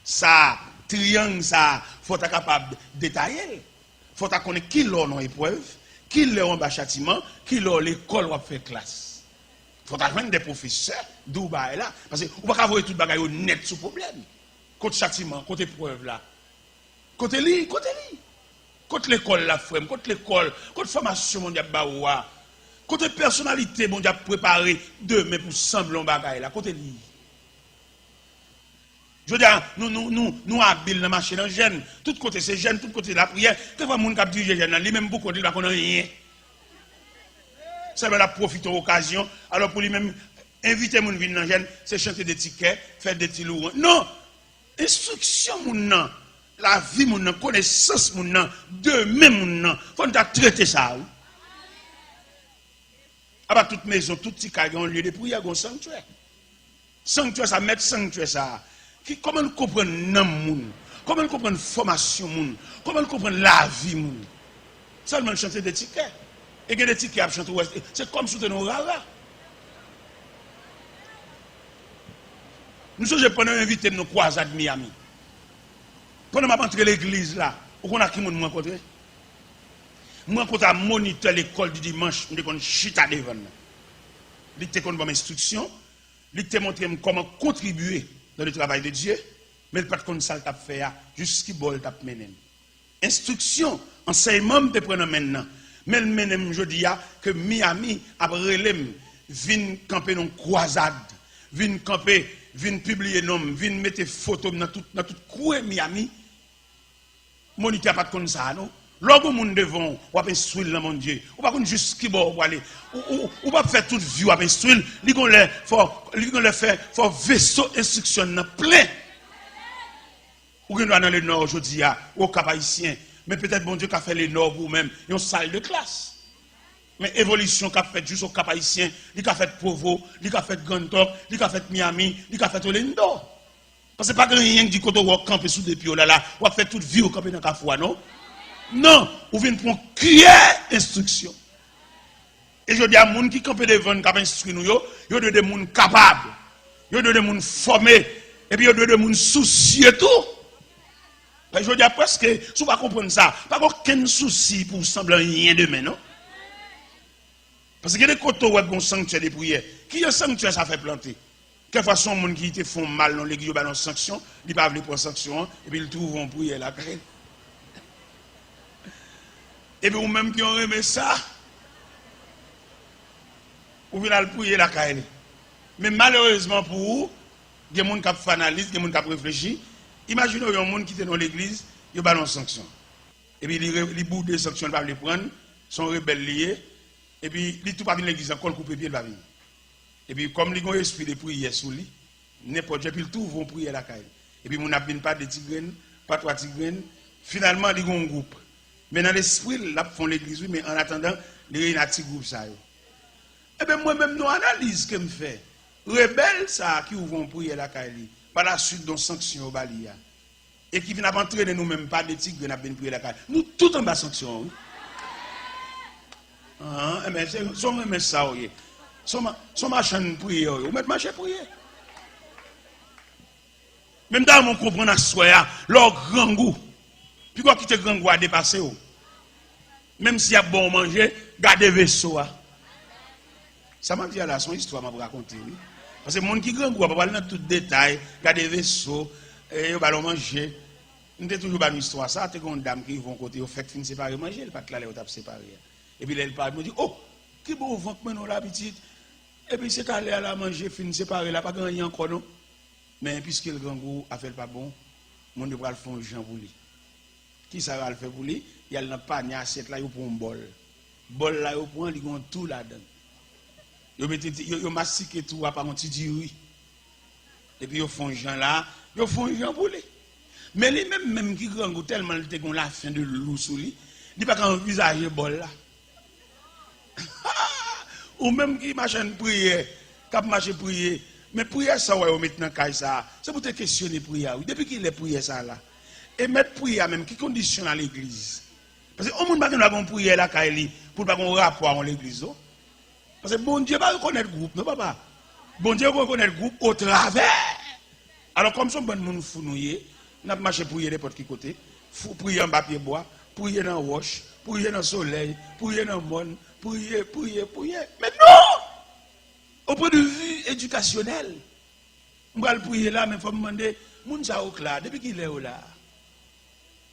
Sa, triyang sa, fò w ta kapab detaye l. Fò w ta konnen kilè w nan eprèv, kilè w anba chatiman, kilè w lekòl w ap fè klas. Fò w ta jwenn de pwofesè, di w bagay la. Paske ou pa ka voye tout bagay yo nèt sou pwoblèm. Kot chatiman, kot eprèv la? Kote li? Kote li? Kot lekòl la, frè m? Kot lekòl? Kot fòmasyon Bondye ap ba ou a? Kote pèsonalite Bondye ap prepare demen pou sanble yon bagay la? Kote li? Jodi a, nou, nou, nou, nou abil nan mache nan jèn. Tout kote se jèn, tout kote lapriyè. Kèlkefwa moun k ap dirije jèn nan, li menm pou kont li, li pa konn anyen. Sèlman l ap pwofite yon okazyon. Alò pou li menm, envite moun vin nan jèn, se chante de ti kè, fè de ti louwanj. Non! Enstriksyon moun nan, lavi moun nan, konesans moun nan, demen moun nan, fò n ta trete sa, wi. Apa tout mezon, tout ti kay gen yon lye de priyè, gen yon sanktyè. Sanktyè sa, mèt sanktyè sa, ki, kòman l konprann nanm moun, kòman l konprann fòmasyon moun, kòman l konprann lavi moun. Sèlman l chante de ti kè. E gen de ti kè ap chante, ou wè, se kòmsi w te nan yon rara. M sonje pandan yo envite m nan kwazad Miami. Pandan m ap antre legliz la, ou konn ak ki moun m rankontre? M rankontre a monitè lekòl di dimanch m te konn chita devan l lan. Li te konn ban m enstriksyon, li te montre m kòman kontribye dans le travail de Dieu, men l pa t konn sa l t ap fè a, jis ki bò l t ap mennen m. Enstriksyon, ansèyman m te pran nan men l nan, men l mennen m jodi a ke Miami ap rele m vin kanpe nan yon kwazad, vin kanpe, vin pibliye non m, vin mete foto m nan tout, nan tout kwen Miami. Monitè a pa t konn sa a, non. Lè w gen yon moun devan w, w ap enstwi l nan Bondye. Ou pa konn jis ki bò w prale. Ou, ou, ou p ap fè tout vi w ap enstwi l. Li gon lè, fò, li gon lè fè, fò veso enstriksyon l nan plen. Ou gen dwa nan Lenò jodi a, ou Okap Ayisyen, men petèt Bondye ka fè Lenò pou ou menm, yon sal de klas. Men evolisyon k ap fèt jis Okap Ayisyen, li ka fèt Pwovo, li ka fèt Grand Turk, li ka fèt Miami, li ka fèt Orlando. Paske pa gen anyen ki di kote w kanpe sou de pye w la, la, w ap fè tout vi w kanpe nan kafou a, non? Non, ou vin pran kiyè enstriksyon. E jodi a, moun ki kanpe devan n, k ap enstwi nou yo, yo dwe de moun kapab, yo dwe de moun fòme, epi yo dwe de moun sousye tou. Paske jodi a, prèske, si w pa konprann sa, pa gen okenn sousi pou w sanble anyen demen, non. Paske gen de kote w wè gen yon sanktyè de priyè. Ki jan sanktyè sa fè plante? Kèlkefwa se yon moun ki te fè w mal nan legliz, yo ba l yon sanksyon, li pa vle pran sanksyon an, epi l twouve yon priyè lakay li. Epi ou menm ki yon renmen sa, ou vin al priye lakay li. Men malerezman pou ou, gen moun k ap fè analiz, gen moun k ap reflechi. Imajine w yon moun ki te nan yon legliz, yo ba l yon sanksyon. Epi li, re- li boude sanksyon, li pa vle pran l, se yon rebèl li ye. Epi li tou pa vin legliz ankò, l koupe pye, li pa vini. Epi kòm li gen yon espri de priyè sou li, Nenpòt jan, epi l twouve yon priyè lakay li. Epi moun ap vin pa de ti grenn, pa twa ti grenn. Finalman, li gen yon gwoup. Men nan lespri l, l ap fè yon legliz, wi, men annatandan, li reyini ak ti gwoup sa yo. Ebyen, mwen menm, nan analiz ke m fè, rebèl sa a ki ouvè yon priyè lakay li, pa laswit, gen yon sanksyon yo ba li a, e ki vin ap antrene nou menm pa de ti grenn ap vin priye lakay. Nou tout anba sanksyon an, wi. An, enben, se, se yon renmen sa w ye. Se yon ma-, se yon machann priyè w ye. Ou mèt mache priye. Men m ta renmen w konprann aswè a, lè w grangou, piga w kite grangou a depase w. Menm si y ap ba w manje, gade veso a. Sa m ap di a la, se yon istwa m ap rakonte, wi. Paske moun ki grangou a pa pral nan tout detay, gade veso, e, yo ba l yon manje. M te toujou ba nou istwa sa, te gen yon dam ki rive yon kote, yo fèk fin separe manje, li pa t la lè yo t ap separe a. Epi lè l parèt, mwen di, "O, ki bon vant mwen non la, pitit." Epi se talè a la manje fin separe la, pa gen anyen ankò non. Men piske l grangou, afè l pa bon, moun yo pral fè yon jan pou li. Kisa yo al fè pou li? Y al nan panye asyèt la, yo pran yon bòl. Bòl la yo pran, li gen yon tou ladan l. Yo mete ti, yo, yo masike tou a pa yon ti diri. Epi yo fè yon jan la, yo fè yon jan pou li. Men li menm, menm ki grangou, tèlman li te gen yon lafen de lou sou li, li pa ka anvizaje bòl la. Ou menm ki machann priyè, k ap mache priye, men priyè sa w wè yo met nan kay sa a, se pou te kesyone priyè a, wi. Depi kilè priyè sa a la? E mèt priyè a menm, ki kondisyon l al legliz? Paske yon moun pa gen dwa gen yon priyè lakay li pou l pa gen yon rapò a yon legliz, non. Paske Bondye pa rekonèt gwoup, non, papa. Bondye rekonèt gwoup otravè. Alò, kòm se yon bann moun fou nou ye, n ap mache priye nenpòt ki kote. Fou, priye anba pyebwa, priye nan wòch, priye nan solèy, priye nan mòn, priye, priye, priye. Men non! O pwen de vi edikasyonèl, m pral priye la, men fò m mande, moun sa yo k la, depi kilè yo la?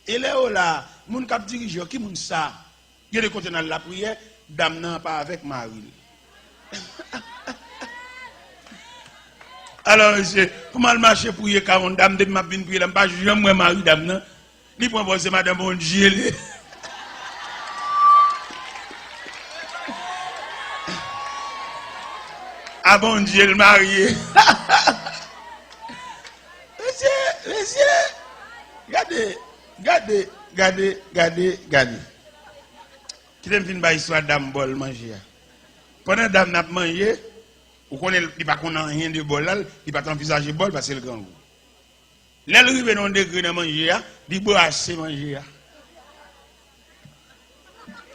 E lè yo la, moun k ap dirije yo, ki moun sa? Gen de kote n al lapriyè, dam nan pa avèk mari l. Alò, mesye, pou m al mache priye ka yon dam, depi m ap vin priye la, m pa janm wè mari dam nan. Li pran pòz se madan Bondye li. A Bondye l marye. Mesye, mesye, gade, gade, gade, gade, gade. Kite m fin bay istwa dam bòl manje a. Pandan dam nan ap manje, ou konnen li pa konn anyen de bòl la, li pa t anvizaje bòl paske l grangou. Lè l rive nan yon degre nan manje a, li brase manje a.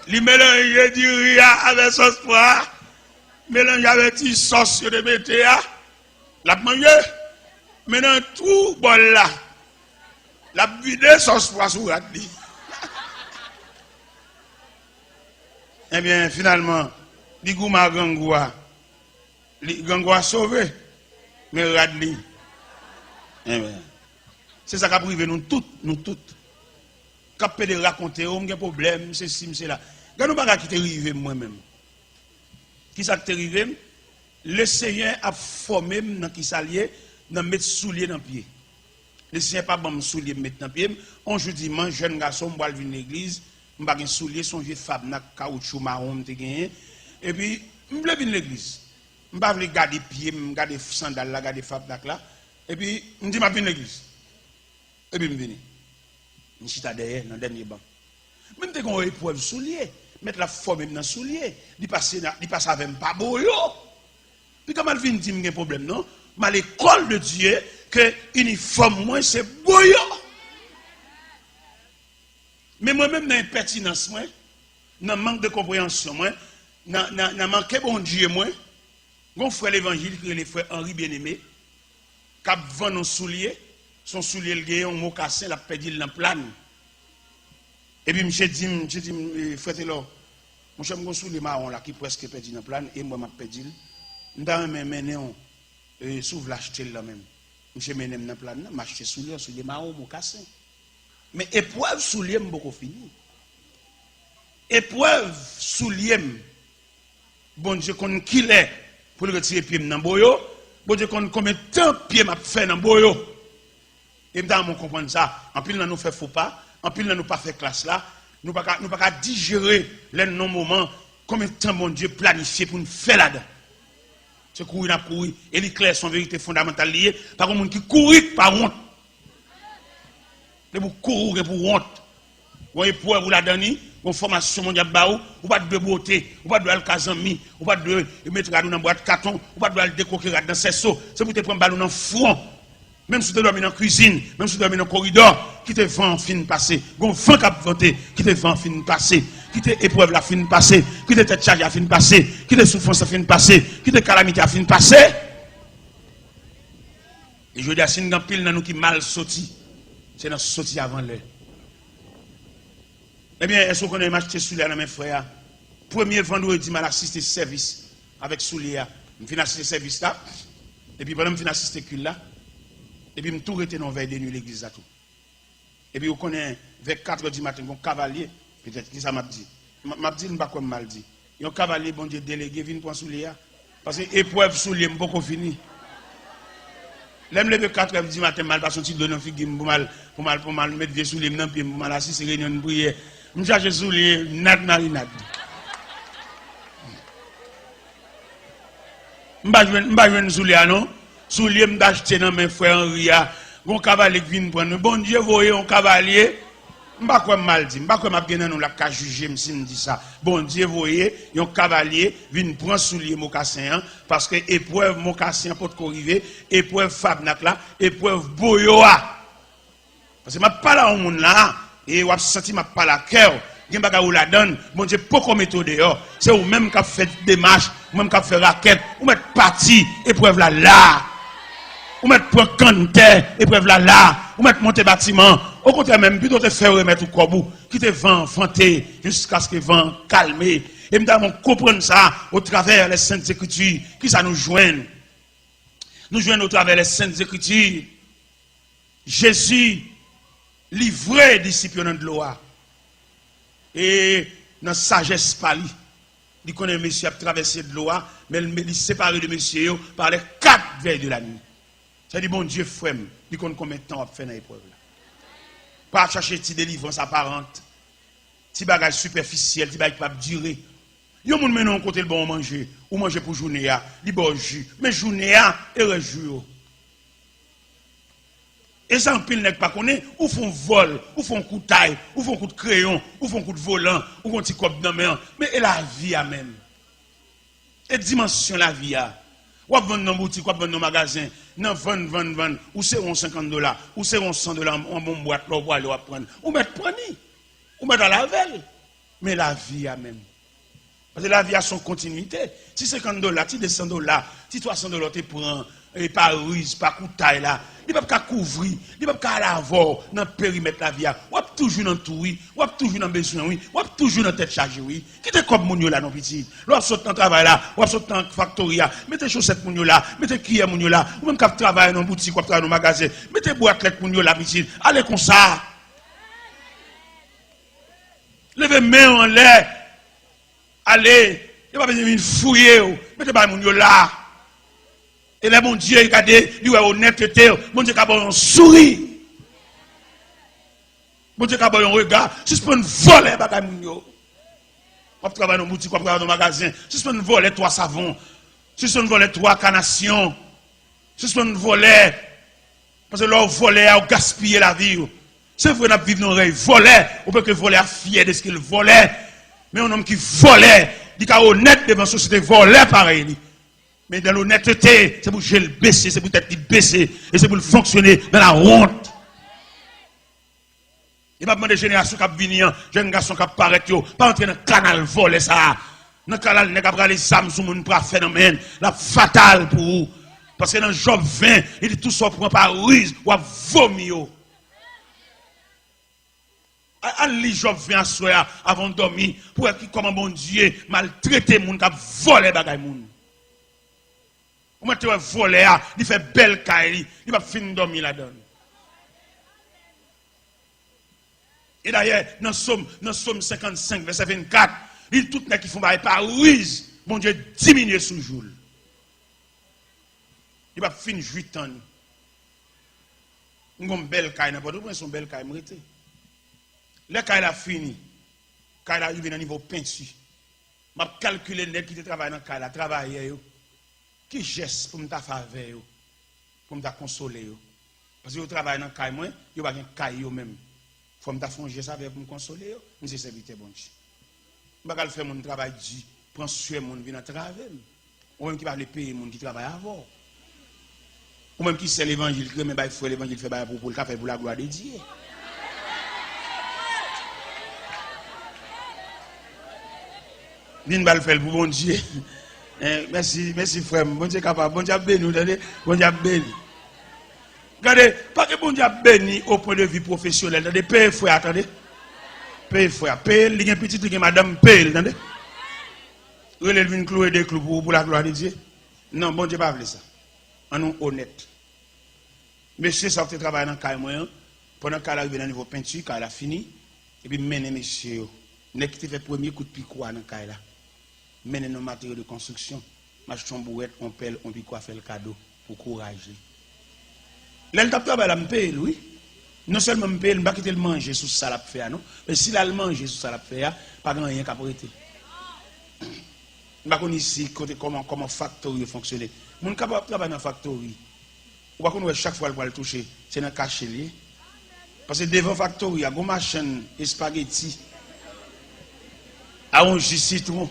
Li melanje diri a avè sòs pwa a, melanje avè ti sòs yo te mete a. L ap manje, men nan twou bòl la, l ap vide sòs pwa sou rad li. Ebyen, finalman, li goumen a grangou a. Li, grangou a sove, men rad li. Ebyen, se sa k ap rive nou tout, nou tout. K ap pede rakonte, o, m gen pwoblèm, m sesi, m sela. Gade yon bagay ki te rive m mwen menm. Kisa k te rive m? Lesenyè ap fòme m nan kisa l ye, nan met soulye nan pye. Lesenyè pa ban m soulye m met nan pye m. On jou dimanch, jèn gason m, m pral vin legliz, m pa gen soulye, se yon vye fabnak kawoutchou mawon m te genyen. Epi, m vle vin legliz. M pa vle gade pye m, gade sandal la, gade fabnak la. Epi, m di m ap vin legliz. Epi m vini. M chita dèyè, nan dènye ban. Men m te gen yon eprèv soulye. Mèt la fòme m nan soulye. Li pase nan, li pase avè m pa boyo. Piga m al vin di m gen pwoblèm, non. M a lekòl de Dye ke inifòm mwen se boyo. Men mwen menm nan enpètinans mwen, nan mank de konpreyansyon mwen, nan, nan, nan manke Bondye mwen, gen yon frè levanjil ki rele frè Henri Bien-Aimé, k ap vann yon soulye, se yon soulye l genyen, yon mokasen, l ap pèdi l nan plàn. Epi misye di m, misye di m, "E, frè Telò, monchè, m gen yon soulye mawon la ki prèske pèdi nan plàn, e m wè m ap pèdi l. M ta renmen mennen w, e, si w vle achte l lanmen m." Misye mennen m nan plàn nan, m achte soulye, yon soulye mawon, mokasen. Men eprèv soulye m poko fini. Eprèv soulye m, Bondye konn kilè pou l retire pye m nan boyo. Bondye konn konbyen tan pye m ap fè nan boyo. E m ta renmen w konprann sa. Anpil nan nou fè fopa, anpil nan nou pa fè klas la. Nou pa ka, nou pa ka dijere lè n nan yon moman konbyen tan Bondye planifye pou n fè ladan. Se kouri n ap kouri. E li klè, se yon verite fondamantal li ye. Pa gen moun ki kouri k pa wont. Depi w kouri, w gen pou w wont. Gon eprèv ou ladan li, gon fòmasyon moun y ap ba ou, ou pa t dwe bwote, ou pa t dwe al ka zanmi, ou pa t dwe met rad ou nan bwat katon, ou pa t dwe al dekoke rad nan sèso. Se pou te pran bal ou nan fwon. Menm si w te dòmi nan kwizin, menm si w dòmi nan koridò, kite van an fin pase. Gon van k ap vante, kite van an fin pase. Kite eprèv la fin pase. Kite tèt chaje a fin pase. Kite soufrans la fin pase. Kite kalamite a fin pase. E jodi a, si n gen anpil nan nou ki mal soti, se nan soti avan lè. Ebyen, èske w konnen m achte soulye a nan men frè a? Premye vandredi, m al asiste sèvis avèk soulye a. M fin asiste sèvis la, epi pandan m fin asiste kult la, epi m tou rete nan yon vèy de nwi legliz la tou. Epi ou konnen, vè katrè di maten, gon kavalye, petèt, kisa m ap di? M, m ap di l, m pa kwè m mal di. Yon kavalye Bondye delege vin pran soulye a. Paske eprèv soulye m poko fini. Lè m leve katrè di maten, m al pase yon ti dlo nan figi m pou m al, pou m al, pou m al met vye soulye m nan pye m, pou m al asiste reyinyon n priyè. M chache soulye, nad marinad. M pa jwenn, m pa jwenn soulye a non. Soulye m t achte nan men frè Henry a. Gon kavalye k vin pran nou. Bondye voye yon kavalye. M pa kwè m mal di. M pa kwè m ap gen nan nou la k ka jije m si m di sa. Bondye voye yon kavalye vin pran soulye mokasen an, paske eprèv mokasen an potko rive, eprèv fabnak la, eprèv boyo a. Paske m ap pale a yon moun la, e w ap santi m ap pale a kè w. Gen bagay ou ladan l, Bondye poko mete w deyò. Se ou menm k ap fè demach, ou menm k ap fè rakèt. Ou mèt pati, eprèv la la. Ou mèt pran kanntè, eprèv la la. Ou mèt monte batiman. Okontrè menm, pito w te fè yo remèt ou kòb ou. Kite van an vante jiskaske van an kalme. E m ta renmen w konprann sa, otravè les Saintes Écritures. Kisa nou jwenn? Nou jwenn otravè les Saintes Écritures. Jezi livre disip yo nan dlo a. E nan sajès pa li, li konnen mesye ap travèse dlo a, men li, li separe de mesye yo pa lè kat vèy de la nwi. Sa di, Bondye, frè m, li konn konbyen tan w ap fè nan eprèv la. Pa chache ti delivrans aparant, ti bagay sipèfisyèl, ti bagay ki p ap dire. Yon moun mennen w kote l ba w manje, ou manje pou jounen an, li ba w ji. Men jounen an, e rès jou yo. E sa anpil nèg pa konnen, ou fè yon vòl, ou fè yon kout tay, ou fè yon kout kreyon, ou fè yon kout volan, ou gen yon ti kòb nan men an. Men e lavi a menm? E dimansyon lavi a? W ap vann nan boutik, w ap vann nan magazen, nan vann, vann, vann, ou sere yon senkant dola, ou sere yon san dola, yon bon bwat, lè w prale w ap pran l. Ou mèt pran li, ou mèt al avè l. Men lavi a menm? Paske lavi a se yon kontinite. Ti senkant dola, ti de san dola, ti twa san dola w te pran, e, pa riz, pa koutay la, li p ap ka kouvri, li p ap ka al avè w nan perimèt lavi a. W ap toujou nan tou wi, w ap toujou nan bezwen wi, w ap toujou nan tèt chaje wi. Kite kòb moun yo la non pitit. Lè w ap sot nan travay la, w ap sot nan faktori a, mete chosèt moun yo la, mete kiyè moun yo la, ou menm k ap travay nan boutik, w ap travay nan magazen, mete bwat lèt moun yo la pitit. Ale konsa. Leve men w anlè. Ale, yo pa bezwen vin fouye w. Mete bay moun yo la. E lè Bondye gade, li wè onètete w, Bondye ka ba w yon souri. Bondye ka ba w yon rega. Sispann vòlè bagay moun yo. W ap travay nan boutik, w ap travay nan magazen. Sispann vòlè twa savon. Sispann vòlè twa kanasyon. Sispann vòlè. Paske lè w vòlè a, w gaspiye lavi w. Se vre n ap viv nan yon rèy vòlè, ou peke vòlè a fyè deske l vòlè. Men yon nonm ki vòlè, li ka onèt devan sosyete vòlè parèy li. Men dan lonètete, se pou je l bese, se pou tèt li bese, e se pou l fonksyone dan lawont. E m ap mande jenerasyon k ap vini an, jèn gason k ap parèt yo, pa rantre nan kanal vòlè sa a. Nan kanal nèg ap rale zam sou moun, pran afè nan men l, l ap fatal pou ou. Paske nan Jòb ven, li di, tout sa w pran pa riz, w ap vomi yo. A-, al li Jòb ven aswè a, avan w dòmi, pou w wè ki, kòman Bondye maltrete moun k ap vòlè bagay moun. Ou mèt te wè vòlè a, li fè bèl kay li, li p ap fin dòmi ladan l. E dayè, nan Sòm, nan Sòm senkannsenk, vèsè vennkat, li di tout nèg ki fè yon bagay pa riz, Bondye diminye sou jou l. Li p ap fin jwi tan li. M gen yon bèl kay nan Pòtoprens, yon bèl kay m rete. Lè kay la fini, kay la rive nan nivo penti. M ap kalkile nèg ki te travay nan kay la, travayè yo. Ki jès pou m ta fè avè yo, pou m ta konsole yo? Paske yo travay nan kay mwen, yo pa gen kay yo menm. Fò m ta fè yon jès avè yo pou m konsole yo. M se sèvitè Bondye. M pa ka al fè moun travay di, pran swè moun vin antrave m. Ou menm ki pa vle peye moun ki travay avè w. Ou menm ki sè levanjil, ki renmen bay frè levanjil, fè bagay pou, pou l ka fè pou laglwa de Dye. Vin ba l fè l pou Bondye. Hein, mèsi, mèsi frè m. Bondye kapab. Bondye ap beni w, tande. Bondye ap beni. Gade, pa gen Bondye ap beni o pwen de vi pwofesyonèl, tande. Peye frè a, tande. Peye frè a. Peye l, li gen pitit, li gen madanm, peye l, tande. Rele l vin kloure de klou pou, pou laglwa de Dye. Non, Bondye pa vle sa. Ann nou onèt. Mesye sa yo ki te travay nan kay mwen an, pandan kay la rive nan nivo penti, kay la fini, epi m mennen mesye yo. Nèg ki te fè premye kout pikwa nan kay la, mennen n yon materyo de konstriksyon, m achte yon bouwèt, yon pèl, yon pikwa, fè l kado pou kouraje l. Lè l t ap travay la, m peye l, wi. Non sèlman m peye l, m pa kite l manje sou sa l ap fè a, non. Men si l al manje sou sa l ap fè a, pa gen anyen k ap rete. M pa konn isi kote kòman, kòman faktori yo fonksyone. Moun k ap travay nan faktori, ou pa konn wè chak fwa l pral touche, se nan kache l ye. Paske devan faktori a, gon machann espageti a yon ji sitwon.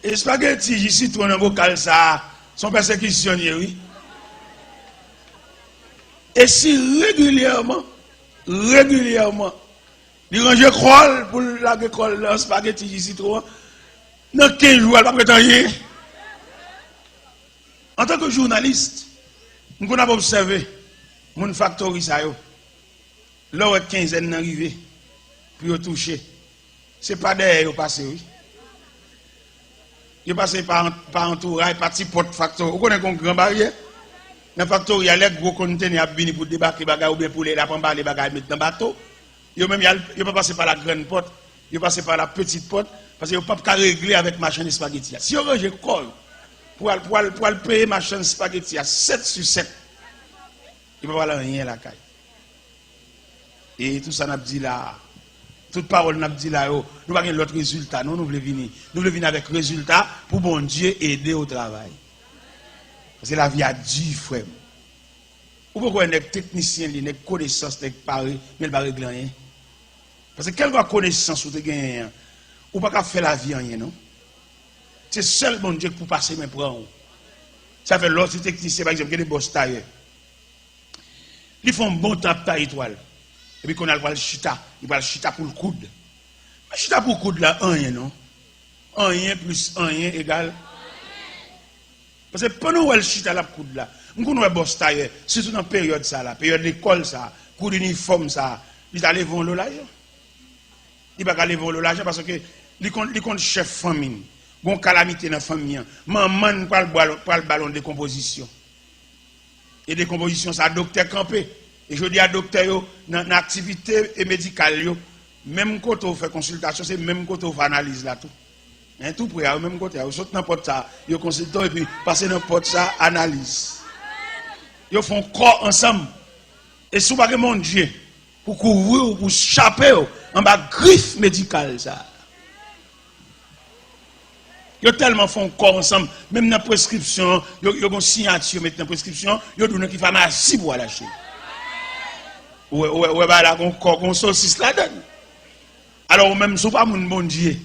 Espageti, ji sitwon nan bokal sa a, se yon pèsekisyon l ye, wi. E si regilyèman, regilyèman, li ranje kò l pou l lage kò l nan espageti, ji sitwon an, nan kenz jou a, l p ap ret anyen. Antanke jounalis, m konn ap obsève moun faktori sa yo. Lè w wè kenzèn nan rive pou yo touche, se pa dèyè yo pase, wi. Yo pase pa, pa antouray, pa ti pòt faktori. Ou konnen gen yon gran baryè nan faktori a, lè gwo kontenè ap vini pou debake bagay oubyen pou lè l ap anbale bagay met nan bato, yo menm y al, yo pa pase pa la grande porte, yo pase pa la petite porte, paske yo p ap ka regle avèk machann espageti a. Si yo ranje kò yo pou al, pou al, pou al peye machann espageti a sèt sou sèt, yo p ap al anyen lakay. E tout sa n ap di la a, tout pawòl n ap di la yo, nou pa gen lòt rezilta, non, nou vle vini. Nou vle vini avèk rezilta pou Bondye ede w travay. Paske lavi a di, frè m. Ou poko wè nèg teknisyen li, nèg konesans, nèg pare, men l pa regle anyen. Paske kèlkwa konesans ou te genyen an, ou pa ka fè lavi anyen, non. Se sèl Bondye k pou pase men pran w. Sa fè lè w se teknisyen, pa egzanp, gen de bòs tayè. Li fè yon bon tan ap taye twal. Epi kounye a l pral chita, li pral chita pou l koud. Men chita pou koud la, anyen non. Anyen plis anyen egal. Paske pandan w wè l chita l ap koud la, m konn wè bòs tayè, sitou nan peryòd sa la, peryòd lekòl sa, kou inifòm sa, li ta leve yon lo lajan. Li pa ka leve yon lo lajan paske li konn, li konn chèf fanmi n. Gon kalamite nan fanmi an. Manman n pral ba l, pral ba l yon dekonpozisyon. E dekonpozisyon sa, doktè kanpe. E jodi a, doktè yo, nan, nan aktivite e medikal yo, menm kote w fè konsiltasyon, se menm kote w fè analiz la tou. Hein, tou pre a, yo menm kote a. Yo sot nan pòt sa, yo konsilte w, epi pase nan pòt sa, analiz. Yo fè yon kò ansanm. E si w pa gen Bondye, pou kouvri w, pou chape w anba grif medikal sa. Yo tèlman fè yon kò ansanm, menm nan preskripsyon, yo, yo gon siyati yo met nan preskripsyon, yo di w nan ki famasi pou w al achte. Ou wè, ou wè, ou wè bagay la gon kò, gon sosis ladann. Alò, ou menm, si w pa moun Bondye,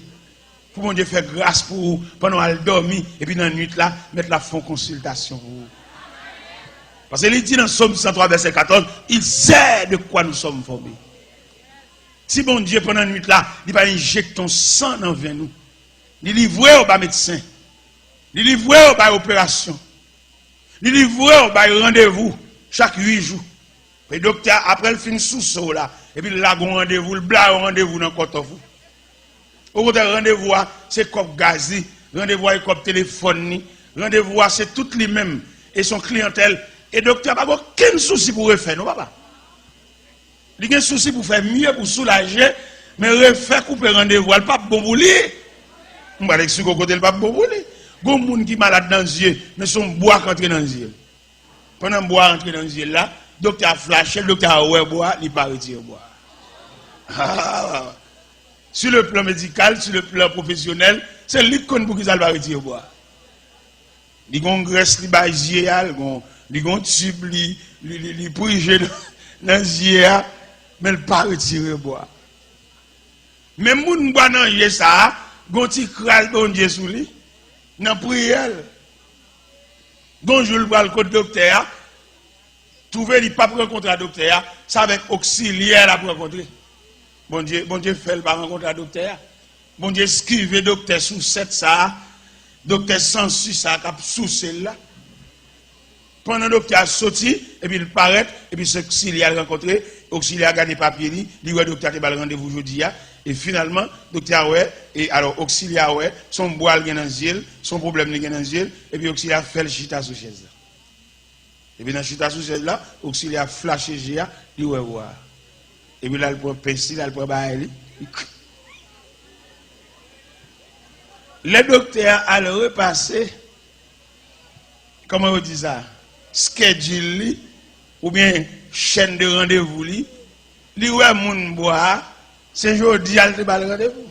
pou Bondye fè gras pou ou pandan w al dòmi, epi nan nuit la, mèt la ap fè yon konsiltasyon pou ou. Paske li di nan Sòm san twa, vèsè katòz, il sait de quoi nous sommes formés. Si Bondye pandan nuit la, li pa enjekte yon san nan venn ou, li livre w ba medsen, li livre w bay operasyon, li livre w bay randevou chak uit jou. Epi doktè a, apre l fin souse w la, epi l lage yon randevou, l blayi yon randevou nan kòtòf ou. Okontrè, randevou a, se kòb gaz li, randevou a, e kòb telefòn li, randevou a, se tout li menm, e se yon kliyantèl. E doktè a pa gen okenn sousi pou refè, non, papa. Li gen sousi pou fè mye, pou soulaje, men refè, koupe randevou a, l p ap bon pou li. M pral eksplike w kote l p ap bon pou li. Gon moun ki malad nan zye, men se yon bwa k antre nan zye l. Pandan bwa a antre nan zye l la, doktè a flache l, doktè a wè bwa a, li pa retire bwa a. Ah, sur le plan médical, sur le plan professionnel, se li k konn poukisa l pa retire bwa a. Li gon grès li bay zye a, li gon, li gon tib li, li, li, li prije nan, nan zye a, men l pa retire bwa. Men moun bwa nan je sa a, gon ti kras Bondye sou li, nan priyè l. Gon jou l pral kot doktè a, twouve li p ap rankontre a doktè a, se avèk oksilyè l ap rankontre. Bondye, Bondye fè l pa rankontre a doktè a. Bondye eskive doktè sousèt sa a, doktè sansi sa a k ap souse l la. Pandan doktè a soti, epi l parèt, epi se oksilyè a l rankontre, oksilyè a gade papye li, li wè doktè a te ba l randevou jodi a, e finalman, doktè a wè, e alò oksilyè a wè, se yon bwa l gen nan zye l, se yon pwoblèm li gen nan zye l, epi oksilyè a fè l chita sou chèz la. Epi nan chita sou chèz la, oksilyè a flache je a, li wè bwa a. Epi l al pran pens li, l al pran bagay li. Lè doktè a al repase, kòman yo di sa? Schedule li, oubyen chèn de randevou li, li wè moun bwa a, se jodi a l te ba l randevou.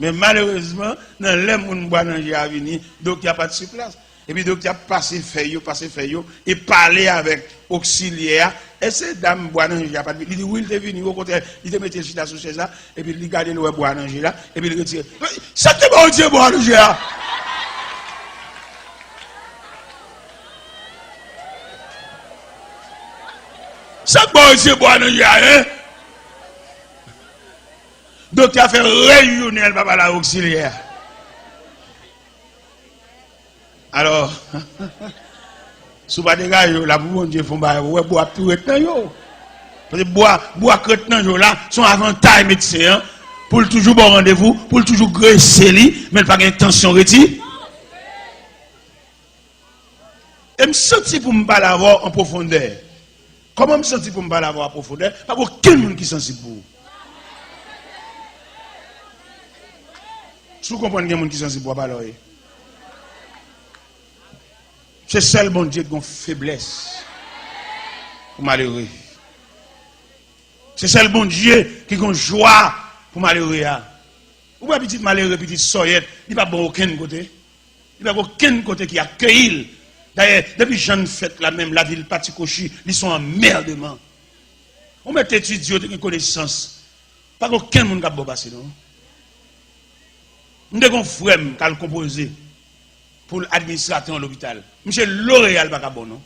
Men malerezman, nan lè moun bwa nan je a vini, doktè a pa t sou plas. Epi doktè a pase fèy yo, pase fèy yo, e pale avèk oksilyè a. E se dam bwa nan je a pa t vini. Li di, wi, l te vini, okontrè, li te mete l chita sou chèz la, epi li gade l wè bwa nan je la, epi li retire. Sa k te ba w retire bwa nan je a? Sa k ba w retire bwa nan je a, en? Doktè a fè reyounen, l pa pale a oksilyè a. Alò, si w pa degaje w la pou Bondye fè yon bagay, ou wè bwa ap tou ret nan je w. Paske bwa, bwa k ret nan je w la, se yon avantay medsen an, pou l toujou ba w randevou, pou l toujou grese li, men l pa gen entansyon retire. E m santi pou m pale avè w an pwofondè. Kòman m santi pou m pale avè w an pwofondè? Pa gen okenn moun ki sansib pou ou. Si w konprann gen moun ki sansib pou w, pa la w ye. Se sèl Bondye ki gon feblès pou malere. Se sèl Bondye ki gon jwa pou malere a. Ou wè pitit malere, pitit sòyèt, li pa bon okenn kote. Li pa gen okenn kote ki akeyi l. Dayè, depi jan n fèt la menm, lavi l pati kwochi, li se yon anmèdman. Ou mèt etidye, ou te gen konesans. Pa gen okenn moun k ap bon pase, non. M te gen yon frè m k al konpoze pou l administratè yon lopital. Misye loreya l pa ka bon, non.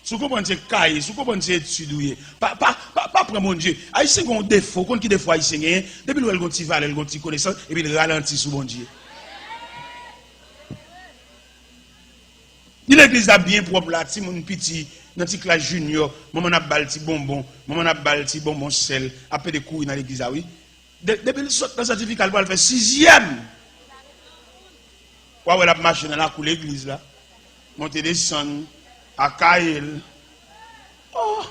Si w konprann se kaye, si w konprann se etid ou ye, pa, pa, pa, pa pran Bondye. Ayisyen gen yon defo, ou konn ki defo Ayisyen genyen? Depi l wè l gen yon ti valè, l gen yon ti konesans, epi l ralanti sou Bondye. Ni legliz la byen pwòp la, timoun piti, nan ti klas jinyò, manman n ap ba l ti bonbon, manman n ap ba l ti bonbon sèl, ap pede kouri nan legliz la, wi. De-, depi l sot nan sètifika, l pral fè sizyèm. W a wè l ap mache nan lakou legliz la, monte desann, ak kaye l. Oh!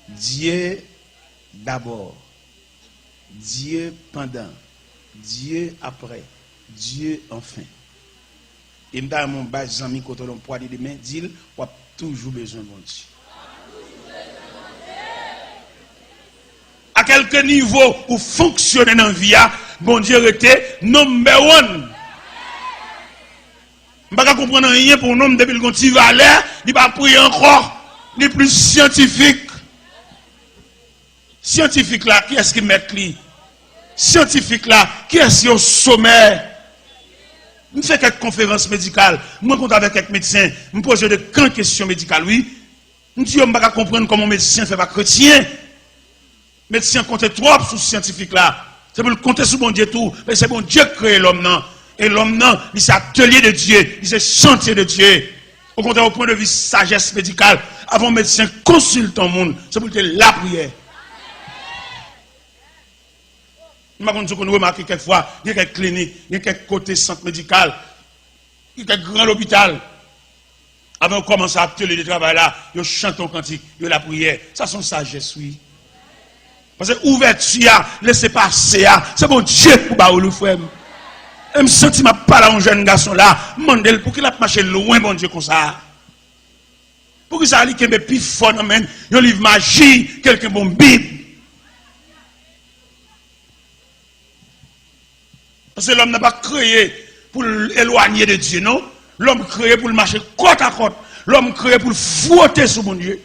Dieu d'abord, Dieu pendant, Dieu après, Dieu enfin. E m ta renmen yon bay zanmi kote w nan pwade de men, di l, w ap toujou bezwen Bondye. A kèlke nivo ou fonksyone nan vi a, Bondye rete number one. M pa ka konprann anyen pou yon nonm depi l gon ti valè, li pa priye ankò, li plis syantifik. Syantifik la, kiyès ki mèt li? Syantifik la, kiyès ki o somè? M fè kèk konferans medikal, m rankontre avèk kèk medsen, m poze yo de gran kesyon medikal, wi. M di yo, m pa ka konprann kòman yon medsen fè pa kretyen. Medsen konte twòp sou syantifik la. Se pou l konte sou Bondye tou, men se Bondye k kreye lòm nan. E lòm nan, li se atelier de Dieu, li se chantier de Dieu. Okontrè, o pwen de vi sajès medikal, avan yon medsen konsilte yon moun, se pou l te lapriyè. M pa konn si w konn remake kèk fwa, gen kèk klinik, gen kèk kote sant medikal, gen kèk gran lopital. Avan yo kòmanse atelier de travay la, yo chante yon kantik, yo lapriyè. Sa se yon sajès, wi. Paske ouvèti a, lese pase a, se Bondye pou ba ou li, frè m. E m santi m ap pale a yon jèn gason la, m mande l pouki l ap mache lwen Bondye konsa. Poukisa li kenbe pi fò nan men l yon liv maji ke l kenbe yon Bib? Paske lòm nan pa kreye pou l elwanye de Dye, non. Lòm kreye pou l mache kòt a kòt. Lòm kreye pou l fwote sou Bondye.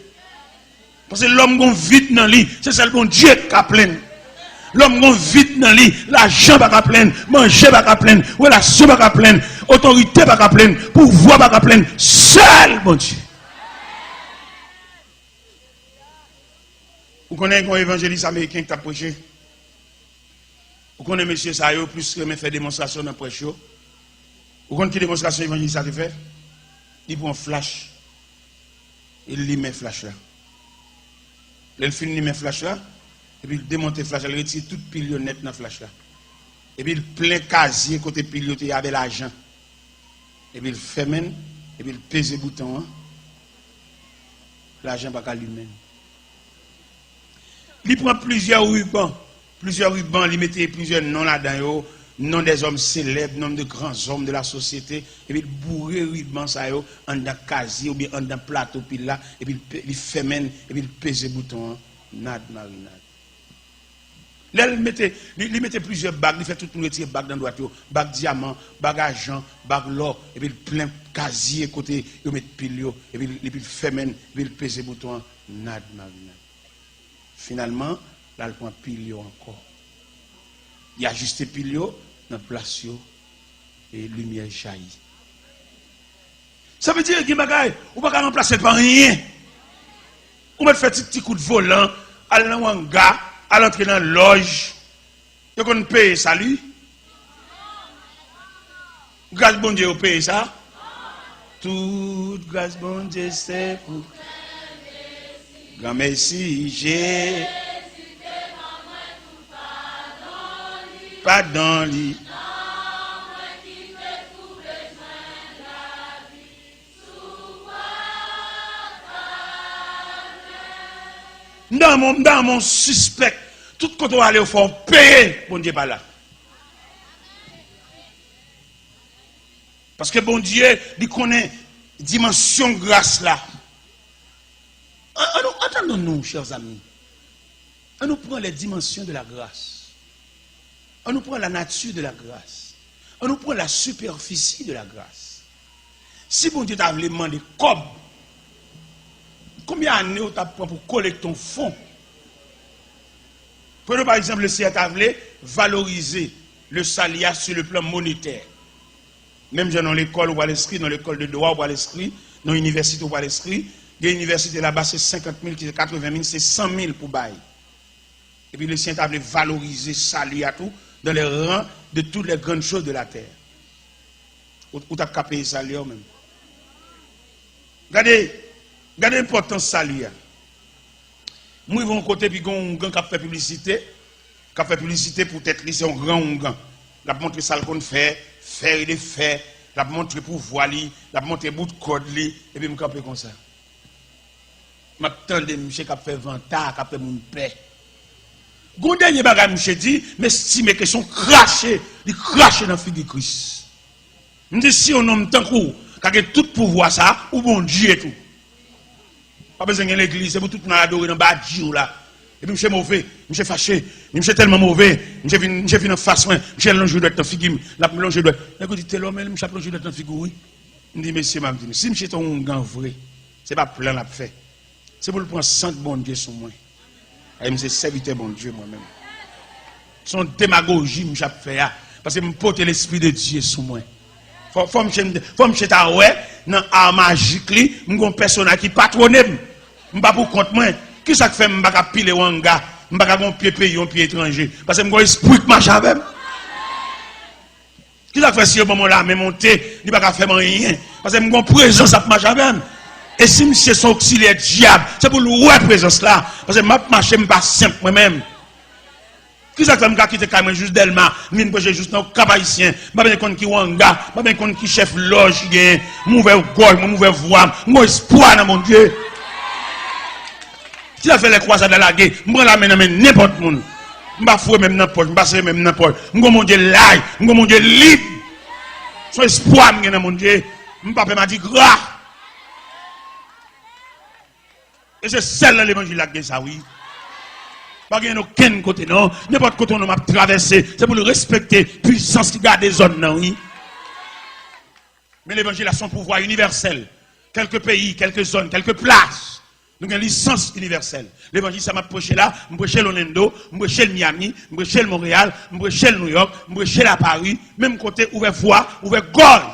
Paske lòm gon vid nan li, se sèl Bondye k ka plenn. Lòm gon vid nan li, lajan pa ka plenn, manje pa ka plenn, relasyon pa ka plenn, otorite pa ka plenn, pouvwa pa ka plenn, sèl Bondye. Ou konnen gon evanjelis ameriken ki t ap preche? Ou konnen mesye sa yo plis renmen fè demonstrasyon nan prèch yo? Ou konn ki demonstrasyon evanjelis la te fè? Li pran flach, e l limen flach la. Lè l fin limen flach la, epi l demonte flach la, l retire tout pil yo nèt nan flach la. Epi l plen kazye kote pil yo te ye avè lajan. Epi l fèmen l, epi l peze bouton an, lajan pa ka limen l. Li pran plizyè riban, plizyè riban, li mete plizyè non ladan yo, non dèzòm selèb, non de granzòm de la sosyete, epi l boure riban sa yo anndan kazye oubyen anndan plato pil la, epi l pe-, li fèmen l, epi l peze bouton an, nad marinad. Lè l mete, li, li mete plizyè bag, li fè tout moun retire bag nan dwèt yo, bag dyaman, bag ajan, bag lò, epi l plen kazye kote yo met pil yo, epi l, epi l fèmen l, epi l peze bouton an, nad marinad. Finalman, l al pran pil yo ankò. Li ajiste pil yo nan plas yo, e limyè jayi. Sa vle di gen bagay ou pa ka ranplase l pa anyen. Ou mèt fè ti, ti kout volan, al nan wanga, al antre nan lòj. Yo konn peye sa, wi. Gras Bondye yo peye sa. Tout gras Bondye se pou Granmesi Jezi. Padon li. M nan mon, m nan mon sispèk. Tout kote w ale, w fò w peye. Bondye pa la. Paske Bondye, li konnen dimansyon gras la. An, an nou, entendons-nous, chers amis. An nou pran les dimensions de la grâce. An nou pran la nature de la grâce. An nou pran la superficie de la grâce. Si Bondye ta vle mande kòb, konbyen ane w t ap pran pou kolekte yon fon? Prenons par exemple, le Seyè ta vle valorize le sali a sur le plan monétaire. Menm jan nan lekòl ou pral enskri, nan lekòl de dwa ou pral enskri, nan inivèsite ou pral enskri, gen inivèsite laba se senkant mil, ki se katreven mil, se san mil pou bay. Epi Leseyè ta vle valorize sali a tou dans les rangs de toutes les grandes choses de la terre. Ou, ou t ap ka peye sali a ou menm? Gade, gade enpòtans sali a. M rive yon kote epi gen yon oungan k ap fè piblisite, k ap fè piblisite pou tèt li, se yon gran oungan. L ap montre sa l konn fè, fè e defè, l ap montre pouvwa li, l ap montre bout kòd li, epi m kanpe konsa. M ap tande misye k ap fè vanta, k ap fè moun pè. Gon dènye bagay misye di, m estime ke se yon krache, li krache nan figi Kris. M di, si yon nonm tankou w ka gen tout pouvwa sa, ou Bondye tou. Pa bezwen gen legliz, se pou tout moun al adore nan badji w la. Epi misye move, misye fache, misye tèlman move, misye vin, misye vin anfas mwen, misye lonje dwèt nan figi m, l ap lonje dwèt. Nèg yo di, Telòm, men misye ap lonje dwèt nan figi w, wi. M di, mesye, m ap di nou, si misye te yon oungan vre, se pa plan l ap fè. Se pou l pran sant Bondye sou mwen. Paske m se sèvitè Bondye mwen menm. Se yon demagoji misye ap fè a. Paske m pote Lespri de Dye sou mwen. Fò, fò misye, fò misye ta wè nan a majik li, m gon pèsonaj ki patwone m. M pa pou kont mwen. Kisa k fè m pa ka pile wanga? M pa ka gon pye peyi, yon pye etranje. Paske m gon espri k mache avè m. Kisa k fè si yo ban mwen lame monte, li pa ka fè m anyen? Paske m gon prezans ap mache avè m. E si misye se yon oksilyè dyab, se pou l wè prezans la. Paske m ap mache, m pa senp mwen menm. Kisa k fè m ka kite kay mwen jis Dèlma, m vin preche jis nan Kap Ayisyen? M pa bezwen konn ki wanga, m pa bezwen konn ki chèf lòj ki genyen. M ouvè gòj mwen, m ouvè vwa m, m gon espwa nan Bondye. Kisa k fè lè kwazad la lage, m pran lame nan men nenpòt moun? M pa foure men m nan pòch, m pa sere men m nan pòch. M gon Bondye laj, m gon Bondye lib. Se yon espwa m gen nan Bondye. M pa pè madigra. E se sèl nan levanjil la k gen sa, wi. Pa gen okenn kote, non. Nenpòt kote yon nonm ap travèse, se pou l respekte pwisans ki gade zòn nan, wi. Men levanjil la se yon pouvwa inivèsèl. Kèlke peyi, kèlke zòn, kèlke plas, nou gen lisans inivèsèl. Levanjil sa m ap preche la, m preche l Orlando, m preche l Miami, m preche l Monreyal, m preche l Nouyòk, m preche l a Pari, menm kote, ouvè vwa, ouvè gòj.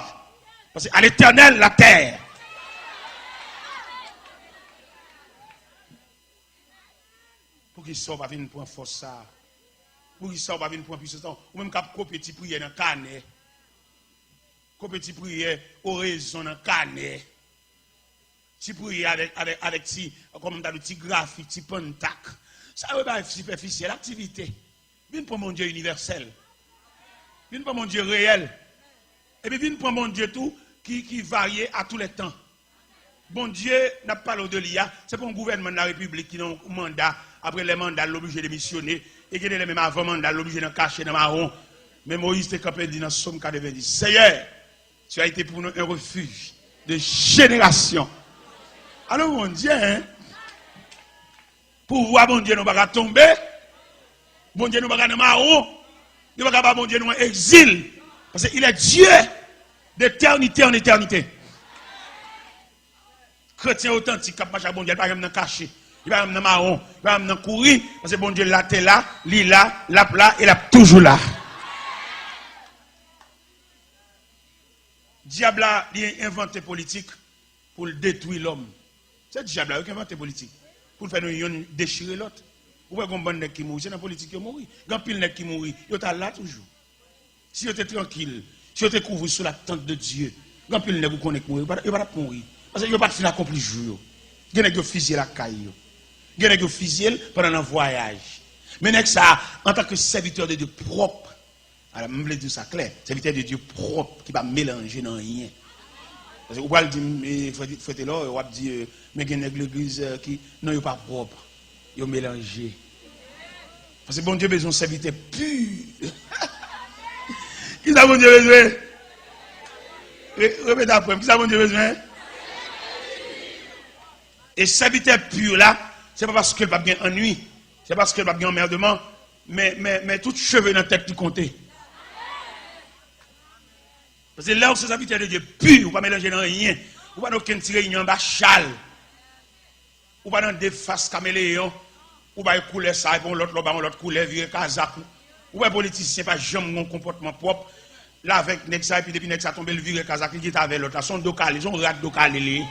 Paske à l'Éternel la terre. Poukisa w pa vin pran fòs sa a? Poukisa w pa vin pran pisans sa a? Ou menm k ap kopye ti priyè nan kanè. Kopye ti priyè orezon nan kanè. Ti priyè avèk, avèk, avèk ti, kòman m ta di, ti grafik, ti pantak. Sa yo bay sipèfisyèl, aktivite. Vin pran Bondye inivèsèl. Vin pran Bondye reyèl. Epi vin pran Bondye tou ki, ki varye a tou lè tan. Bondye, n ap pale w de li a, se pa yon gouvènman nan repiblik ki nan yon manda, apre lè manda l, l oblije demisyone, e gen de lè menm avan manda l, l oblije nan kache, nan mawon. Men Moyiz te kanpe di nan Sòm katrevenndis, Seyè, tu as été pour nous un refuge de génération. Alò, Bondye, hein? Pouvwa Bondye nou pa ka tonbe. Bondye nou pa ka nan mawon. Yo pa ka ba Bondye nou an egzil. Paske il est Dieu d'éternité en éternité. Kretyen otantik k ap mache ak Bondye, li pa janm nan kache. Li pa janm nan mawon. Li pa janm nan kouri. Paske Bondye la te la, li la, l ap la, e l ap toujou la. Dyab la, li envante politik pou l detwi lòm. Se dyab la wi ki envante politik pou l fè nou yonn dechire lòt. Ou wè gen yon bann nèg ki mouri, se nan politik yo mouri. Gen anpil nèg ki mouri, yo t al la toujou. Si yo te trankil, si yo te kouvri sou la tente de Dieu, gen anpil nèg ou konnen ki mouri, yo pa t, yo pa t ap mouri. Paske yo pa t fin akonpli jou yo. Gen nèg yo fizye lakay yo. Gen nèg yo fizye l pandan nan vwayaj. Men nèg sa a, antanke sèvitè de Dye pwòp, Alò, m vle di w sa klè, sèvitè de Dye pwòp, ki pa melanje nan anyen. Paske ou pral di m, e, frè, frè Telò, w ap di, e, men gen nèg legliz, e, ki, non, yo pa pwòp, yo melanje. Paske Bondye bezwen yon sèvitè pi. Kisa Bondye bezwen? Re-, repete apre m, kisa Bondye bezwen? E sèvitè pi la, se pa paske l p ap gen annwi, se pa paske l p ap gen anmèdman, men, men, men tout cheve nan tèt li konte. Paske lè w se sèvitè de Dye pi, ou pa melanje nan anyen, ou pa nan okenn ti reyinyon anba chal, ou pa nan de fas kameleyon, ou bay koulè sa epi yon lòt lè w bay yon lòt koulè, vire kazak ou. Ou wè politisyen pa janm gen yon konpòtman pwòp, l avèk nèg sa, epi depi nèg sa tonbe, l vire kazak, li gentan avè lòt la. Se yon do kale, se yon rad do kale li ye.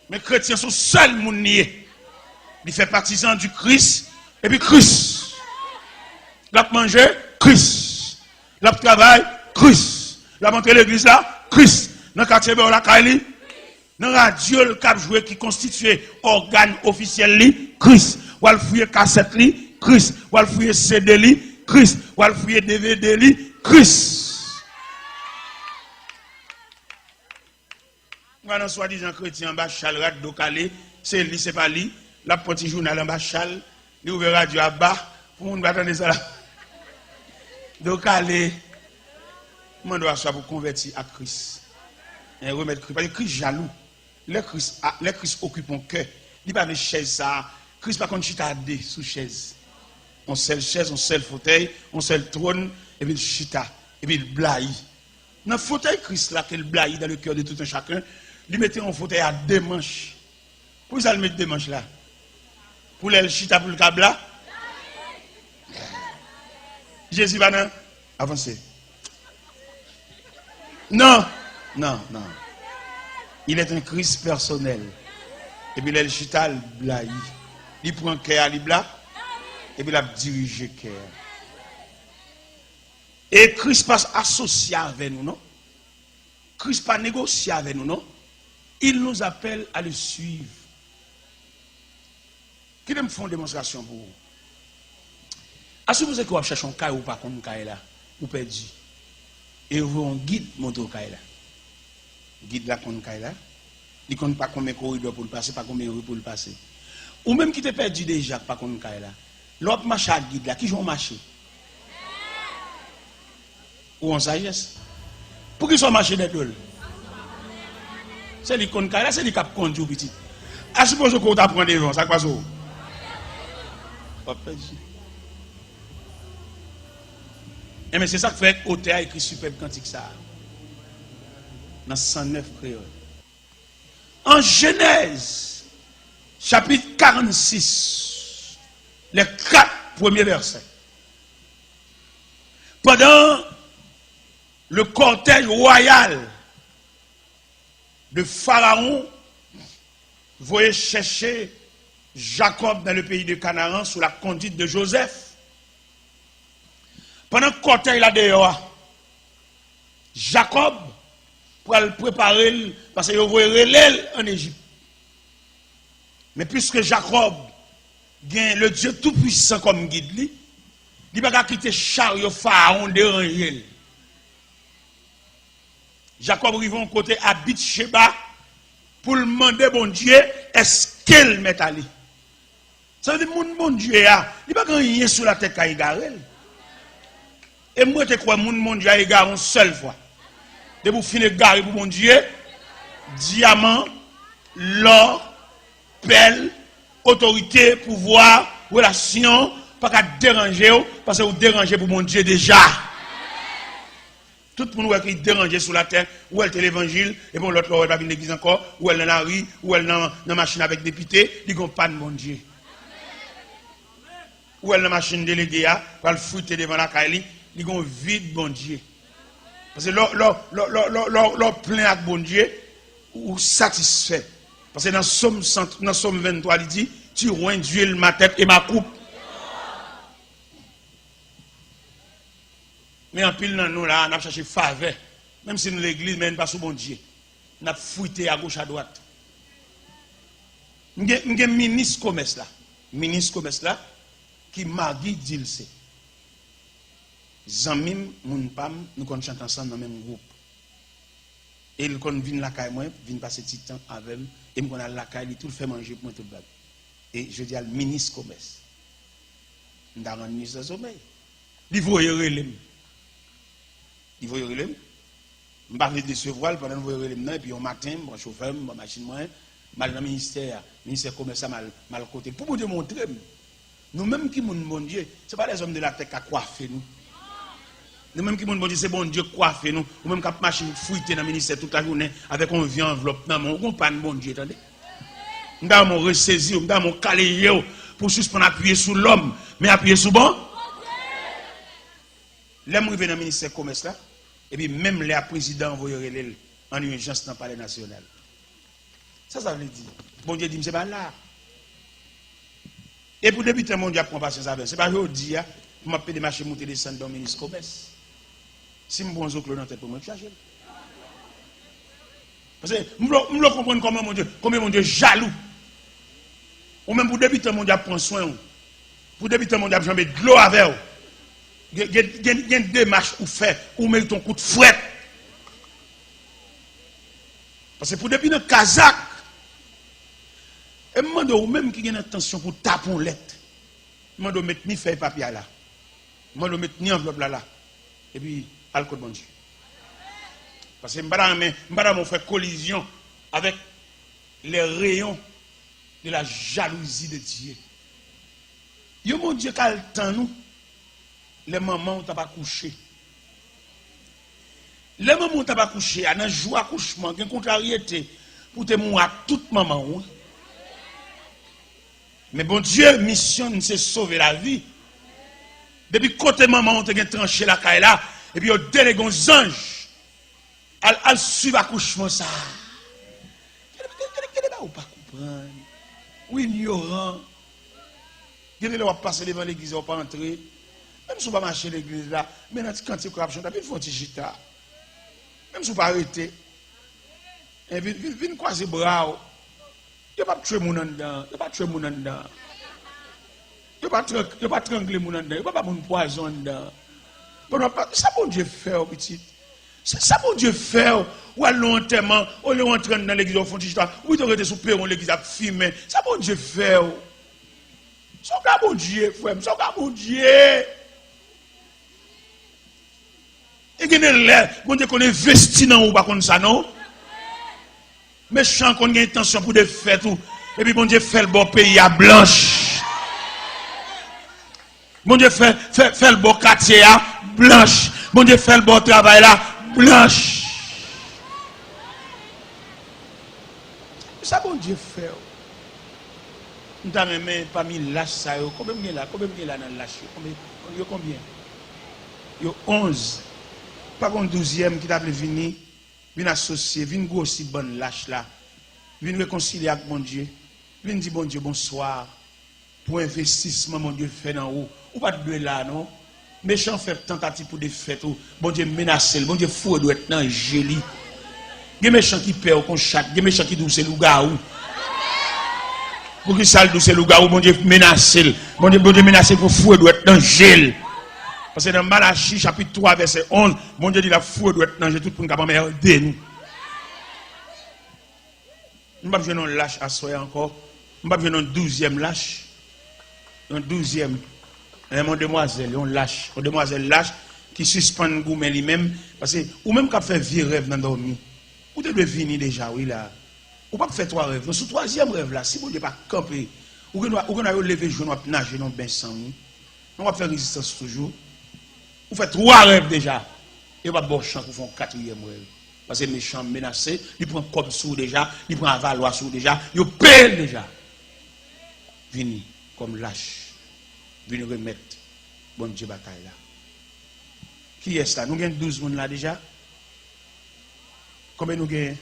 Men kretyen se yon sèl moun li ye. Li fè patizan di Kris, epi Kris. L ap manje, Kris. L ap travay, Kris. L ap antre legliz la, Kris. Nan katye bò lakay li, nan radyo l k ap jwe ki konstitye ògàn ofisyèl li, Kris. W al fouye kasèt li, Kris. W al fouye C D li, Kris. W al fouye D V D li, Kris. Ou ka nan swadizan kretyen anba chal, rad do kale, se li, se pa li. L ap pran ti jounal anba chal, li ouvè radyo a ba, pou moun pa tande sa la. Do kale. M mande w aswè pou konvèti ak Kris. Hein, remèt Kris. Paske Kris jalou. Lè Kris, a, lè Kris okipe yon kè, li pa vle chèz sa a. Kris pa konn chita a de sou chèz. Yon sèl chèz, yon sèl fotèy, yon sèl twòn, epi l chita, epi l blayi. Nan fotèy Kris la ke l blayi dans le cœur de tout un chacun, li mete yon fotèy a de manch. Poukisa l met de manch la? Pou lè l chita pou l ka bla? Jezi pa nan? Avanse. Non, non, non. Il est un Christ personnel. Epi lè l chita, l blayi. Li pran kè a, li bla. Epi l ap dirije kè a. E Kris pa asosye avè nou, non. Kris pa negosye avè nou, non. Il nous appelle à le suivre. Kite m fè yon demonstrasyon pou ou. A sipoze ke w ap chèche yon kay, ou pa konn kay la, ou pèdi. E yo voye yon gid montre w kay la. Gid la konn kay la. Li konn pa konbyen koridò pou l pase, pa konbyen ri pou l pase. Ou menm ki te pèdi deja, k pa konn kay la, lè w ap mache ak gid la, kijan w mache? Ou an sajès. Poukisa w mache dèyè do l? Se li k konn kay la, se li k ap kondui w pitit. A sipoze ke w ta pran devan, sa k pase w? W ap pèdi. Enben, se sa k fè otè a ekri sipèb kantik sa a. Nan san nèf kreyòl. An Jenèz, chapit karannsis, les quatre premiers versets. Pendant le cortège royal de Pharaon voyait chercher Jacob dans le pays de Canaan sous la conduite de Joseph. Pandan kòtèy la deyò a, Jakòb pral prepare l, paske yo voye rele l ann Ejip. Men piske Jakòb gen le Dye Toupwisan kòm gid li, li pa ka kite charyo Farawon deranje l. Jakòb rive yon kote a Bitcheba pou l mande Bondye èske l mèt ale. Sa vle di moun Bondye a, li pa gen anyen sou latè k ka egare l. E m rete kwè moun Bondye a egare yon sèl fwa. Depi w fin egare pou Bondye, dyaman, lò, pèl, otorite, pouvwa, relasyon, pa ka deranje w, paske w deranje pou Bondye deja. Tout moun ou wè ki deranje sou latè, ou wè l te levanjil, epi yon lòt lè ou wè l pa vin legliz ankò, ou wè l nan lari, ou wè l nan, nan machin avèk depite, li gon pàn Bondye. Ou wè l nan machin delege a, pral frite devan lakay li, li gon vid Bondye. Paske lè, lè, lè, lè, lè, lè, lè w plen ak Bondye, ou satisfè. Paske nan Sòm san, nan Sòm venntwa, li di, Tu oinds d'huile ma tête et ma coupe. Men anpil nan nou la, n ap chache favè. Menm si n legliz, men n pa sou Bondye. N ap frite agoch adwat. M gen, m gen minis komès la. Minis komès la, ki Maggie Dilcé. Zanmi m, moun pa m, nou konn chante ansanm nan menm gwoup. E l konn vin lakay mwen, vin pase ti tan avè m, e m konn al lakay li tou, l fè manje pou mwen tout bagay. E jodi a, l minis komès. M ta rann li san somèy. Li voye rele m. Li voye rele m. M pa vle desevwa l pandan l voye rele m nan, epi yon maten, m pran chofè m, m pran machin mwen, m al nan ministè a, ministè komès la, m al, m al kote l. Pou Bondye montre m. Nou menm ki moun Bondye, se pa lèzòm de latè k ka kwafe nou. Nou menm ki moun Bondye, se Bondye k kwafe nou. Ou menm k ap mache frite nan ministè tout lajounen avèk yon vye anvlòp nan men w, ou gon pàn Bondye, tande. M ta renmen w resezi w, m ta renmen w kale je w pou w sispann apiye sou lòm, men apiye sou bon. Lè m rive nan ministè komès la, epi menm lè a prezidan an voye rele l an ijans nan Palè Nasyonal. Sa sa vle di? Bondye di m se pa la. E pou debitan Bondye ap pran pasyans avè m, se pa jodi a pou m ap pede mache moute desann dan yon minis komès. Si m pran zoklo nan tèt pou mwen k chache l. Paske m vle, m vle w konprann kòman Bondye, konbyen Bondye jalou. Ou menm pou debitan Bondye ap pran swen w. Pou debitan Bondye ap janbe dlo avè w. Gen, gen, gen, gen demach ou fè, ou merite yon kout frèt. Paske pou depi nan kazak, e m mande w, ou menm ki gen entansyon pou w tape yon lèt, m mande w met ni fèy papye a la. M mande w met ni anvlòp la la. Epi al kot Bondye. Paske m pa ta renmen, m pa ta renmen w fè kolizyon avèk les rayons de la jalousie de Dieu. Yon Bondye k al tann ou lè manman w t ap akouche. Lè manman w t ap akouche a, nan jou akouchman, gen kontraryete pou te mouri ak tout manman w. Men Bondye, misyon n se sove lavi. Depi kote manman w te gen tranche lakay la, epi yo delege yon zanj, al, al swiv akouchman sa a. Gen, gen, gen, gen de bagay ou pa konprann. Ou inyoran. Gen de lè w ap pase devan legliz la, ou pa antre. Menm si w pa mache legliz la, men nan ti kantik w ap chante, vin fè yon ti chita. Menm si w pa rete. E vin, vin, vin kwaze bra w. Yo p ap tchwe moun anndan. Yo pa tchwe moun anndan. Yo pa trank-, yo pa trangle moun anndan. Yo pa ba moun pwazon anndan. Pandan w ap pa-, sa Bondye fè w, pitit. Sa, sa Bondye fè w. W al nan antèman, olye w antre anndan legliz, w fè yon ti chita, ou pito rete sou pewon legliz ap fimen. Sa Bondye fè w. Sa w ka Bondye, frè m, sa w ka Bondye. E gen de lè, Bondye konn envesti nan ou, ou pa konn sa, non? Mechan konn gen entansyon pou defèt ou, epi Bondye fè l ba w peyi a blanch. Bondye fè, fè, fè l ba w katye a blanch. Bondye fè l ba w travay la blanch. Bondye fè w. M ta renmen pami lach sa yo, konbyen m gen la? Konbyen m gen la nan lach yo? Konbyen, yo konbyen? Yo onz. Pa gon douzyèm ki ta vle vini, vin asosye, vin gwosi bann lach la, vin rekonsilye ak Bondye, vin di Bondye bonswa pou envestisman Bondye fè nan ou. Ou pa t dwe la non. Mechan fè tantativ pou defèt ou. Bondye menase l. Bondye foure dwèt nan je li. Gen mechan ki pè w kon chat. Gen mechan ki di w se lougawou. Poukisa l di w se lougawou? Bondye menase l. Bondye, Bondye menase l pou foure dwèt nan je l. Paske nan Malachi chapit twa vèsè onz, Bondye di l ap foure dwèt nan je tout moun k ap anmède nou. M p ap jwenn yon lach aswè a ankò. M p ap jwenn yon douzyèm lach. Yon douzyèm. Yon demwazèl, yon lach. Yon demwazèl lach ki sispann goumen li menm. Paske ou menm k ap fè vye rèv nan dòmi, ou te dwe vini deja, wi, la. Ou p ap fè twa rèv. Non, sou twazyèm rèv la, si Bondye pa kanpe, ou gen dwa, ou gen dwa yo leve jwenn w ap naje nan yon ben san, wi. Men w ap fè rezistans toujou. Ou fè twa rèv deja. E yo p ap ba w chans pou fè yon katriyèm rèv. Paske mechan an menase, li pran kòb sou ou deja, li pran avalwa sou ou deja, yo peye l deja. Vini kòm lach. Vin remèt Bondye batay la. Kiyès la? Nou gen douz moun la deja? Konbyen nou genyen?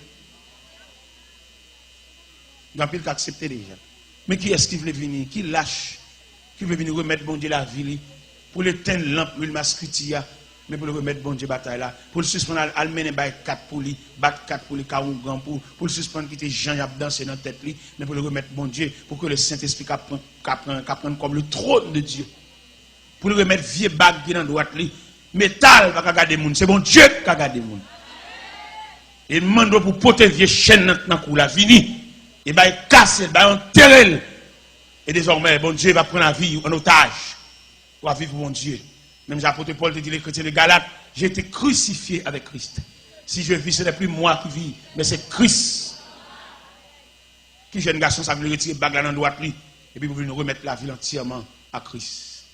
Gen anpil k aksepte deja. Men kiyès ki vle vini? Ki lach ki vle vini remèt Bondye lavi li? Pou l etenn lanp lwil maskriti a, men pou l remèt Bondye batay la. Pou l sispann al, al mennen bay kat pou li, bat kat pou li, ka oungan pou, pou l sispann kite jan y ap danse nan tèt li, men pou l remèt Bondye, pou ke le Sentespri ka pran, ka pran, ka pran kòm le trône de Dieu. Pou l remèt vye bag ki nan dwat li. Metal pa ka gade moun, se Bondye ki ka gade moun. E l mande w pou pote vye chèn nan, nan kou w la, vini. E bay kase l, bay antere l. E dezòmè, Bondye va pran lavi w an otaj. W a viv pou Bondye. Menm jan apot Pòl te di les chrétiens de Galate, j'ai été crucifié avec Christ. Si je vis, ce n'est plus moi qui vis, mais c'est Christ. Ki jèn gason sa k vle retire bag la nan dwat li, epi pou vin remèt lavi l antyèman a Kris?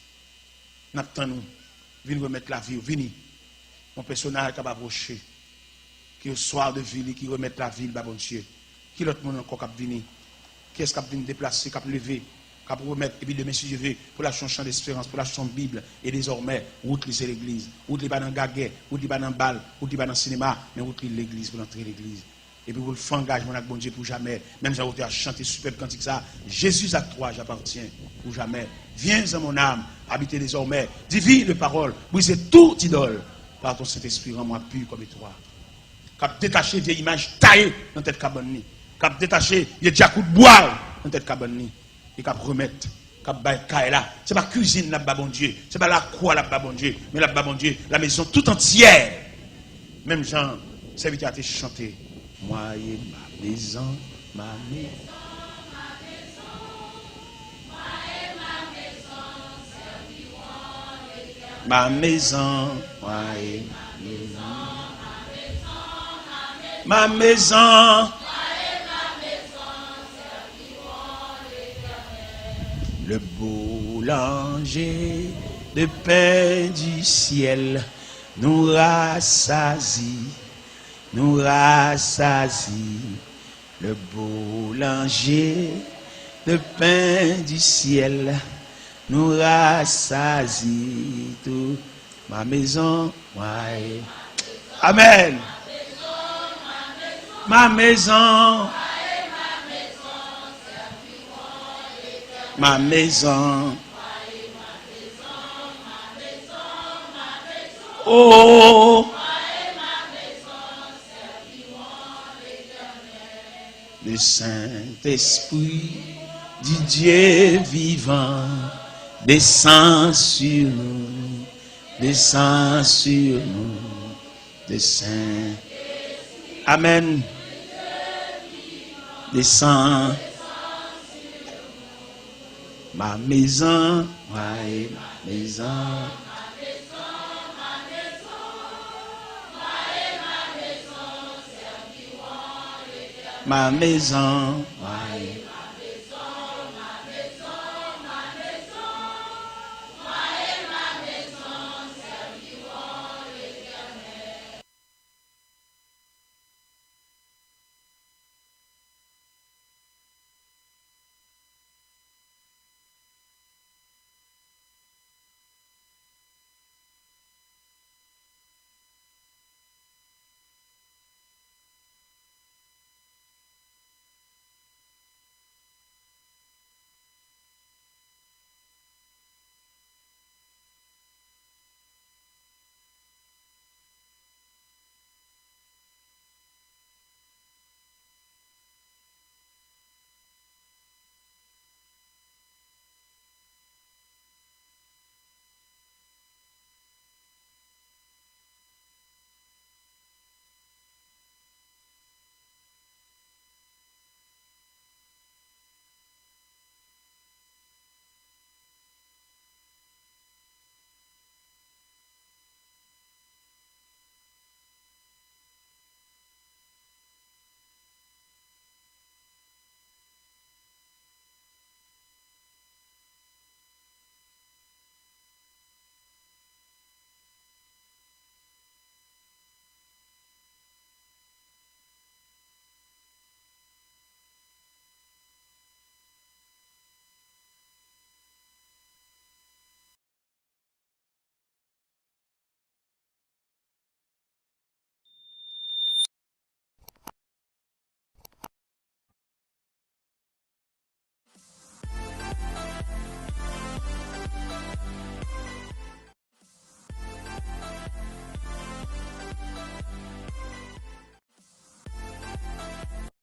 N ap tann ou. Vin remèt lavi w. Vini. Yon pèsonaj k ap apwoche, ki oswa de vi li, ki remèt lavi l ba Bondye. Ki lòt moun ankò k ap vini? Kiyès k ap vin deplase, k ap leve, k ap remèt, epi demen, si Dye ve, pou l achte yon chan desperans, pou l achte yon Bib, e dezòmè, wout li se legliz. Wout li pa nan gagè, wout li pa nan bal, wout li pa nan sinema, men wout li legliz, pou l antre legliz. Epi pou l fè angajman l ak Bondye pou jamè. Menm jan otè a chante sipèb kantik sa, Jésus, à toi j'appartiens pour jamais. Viens en mon âme, habiter désormais. Divine parole, briser toute idole. Par ton Saint-Esprit, rends-moi pur comme étoile. K ap detache vye imaj taye nan tèt kabann li. K ap detache vye djakout bwa nan tèt kabann li. E k ap remèt, k ap bay kay la. Se pa kizin l ap ba Bondye, se pa lakwa l ap ba Bondye, men l ap ba Bondye la maison tout entière. Menm jan sèvitè a te chante, Moi et ma maison, ma maison. Ma maison, moi et ma maison. Ma maison. Le boulanger de pain du ciel nous rassasie, nous rassasie. Le boulanger de pain du ciel nous rassasie tout. Ma maison, moi et... Amen. Ma maison. Ma maison. Oh. Le Saint-Esprit du Dieu vivant descend sur nous, descend sur nous, descend. Amen. Descend. Ma maison, moi et ma maison. Ma maison, moi et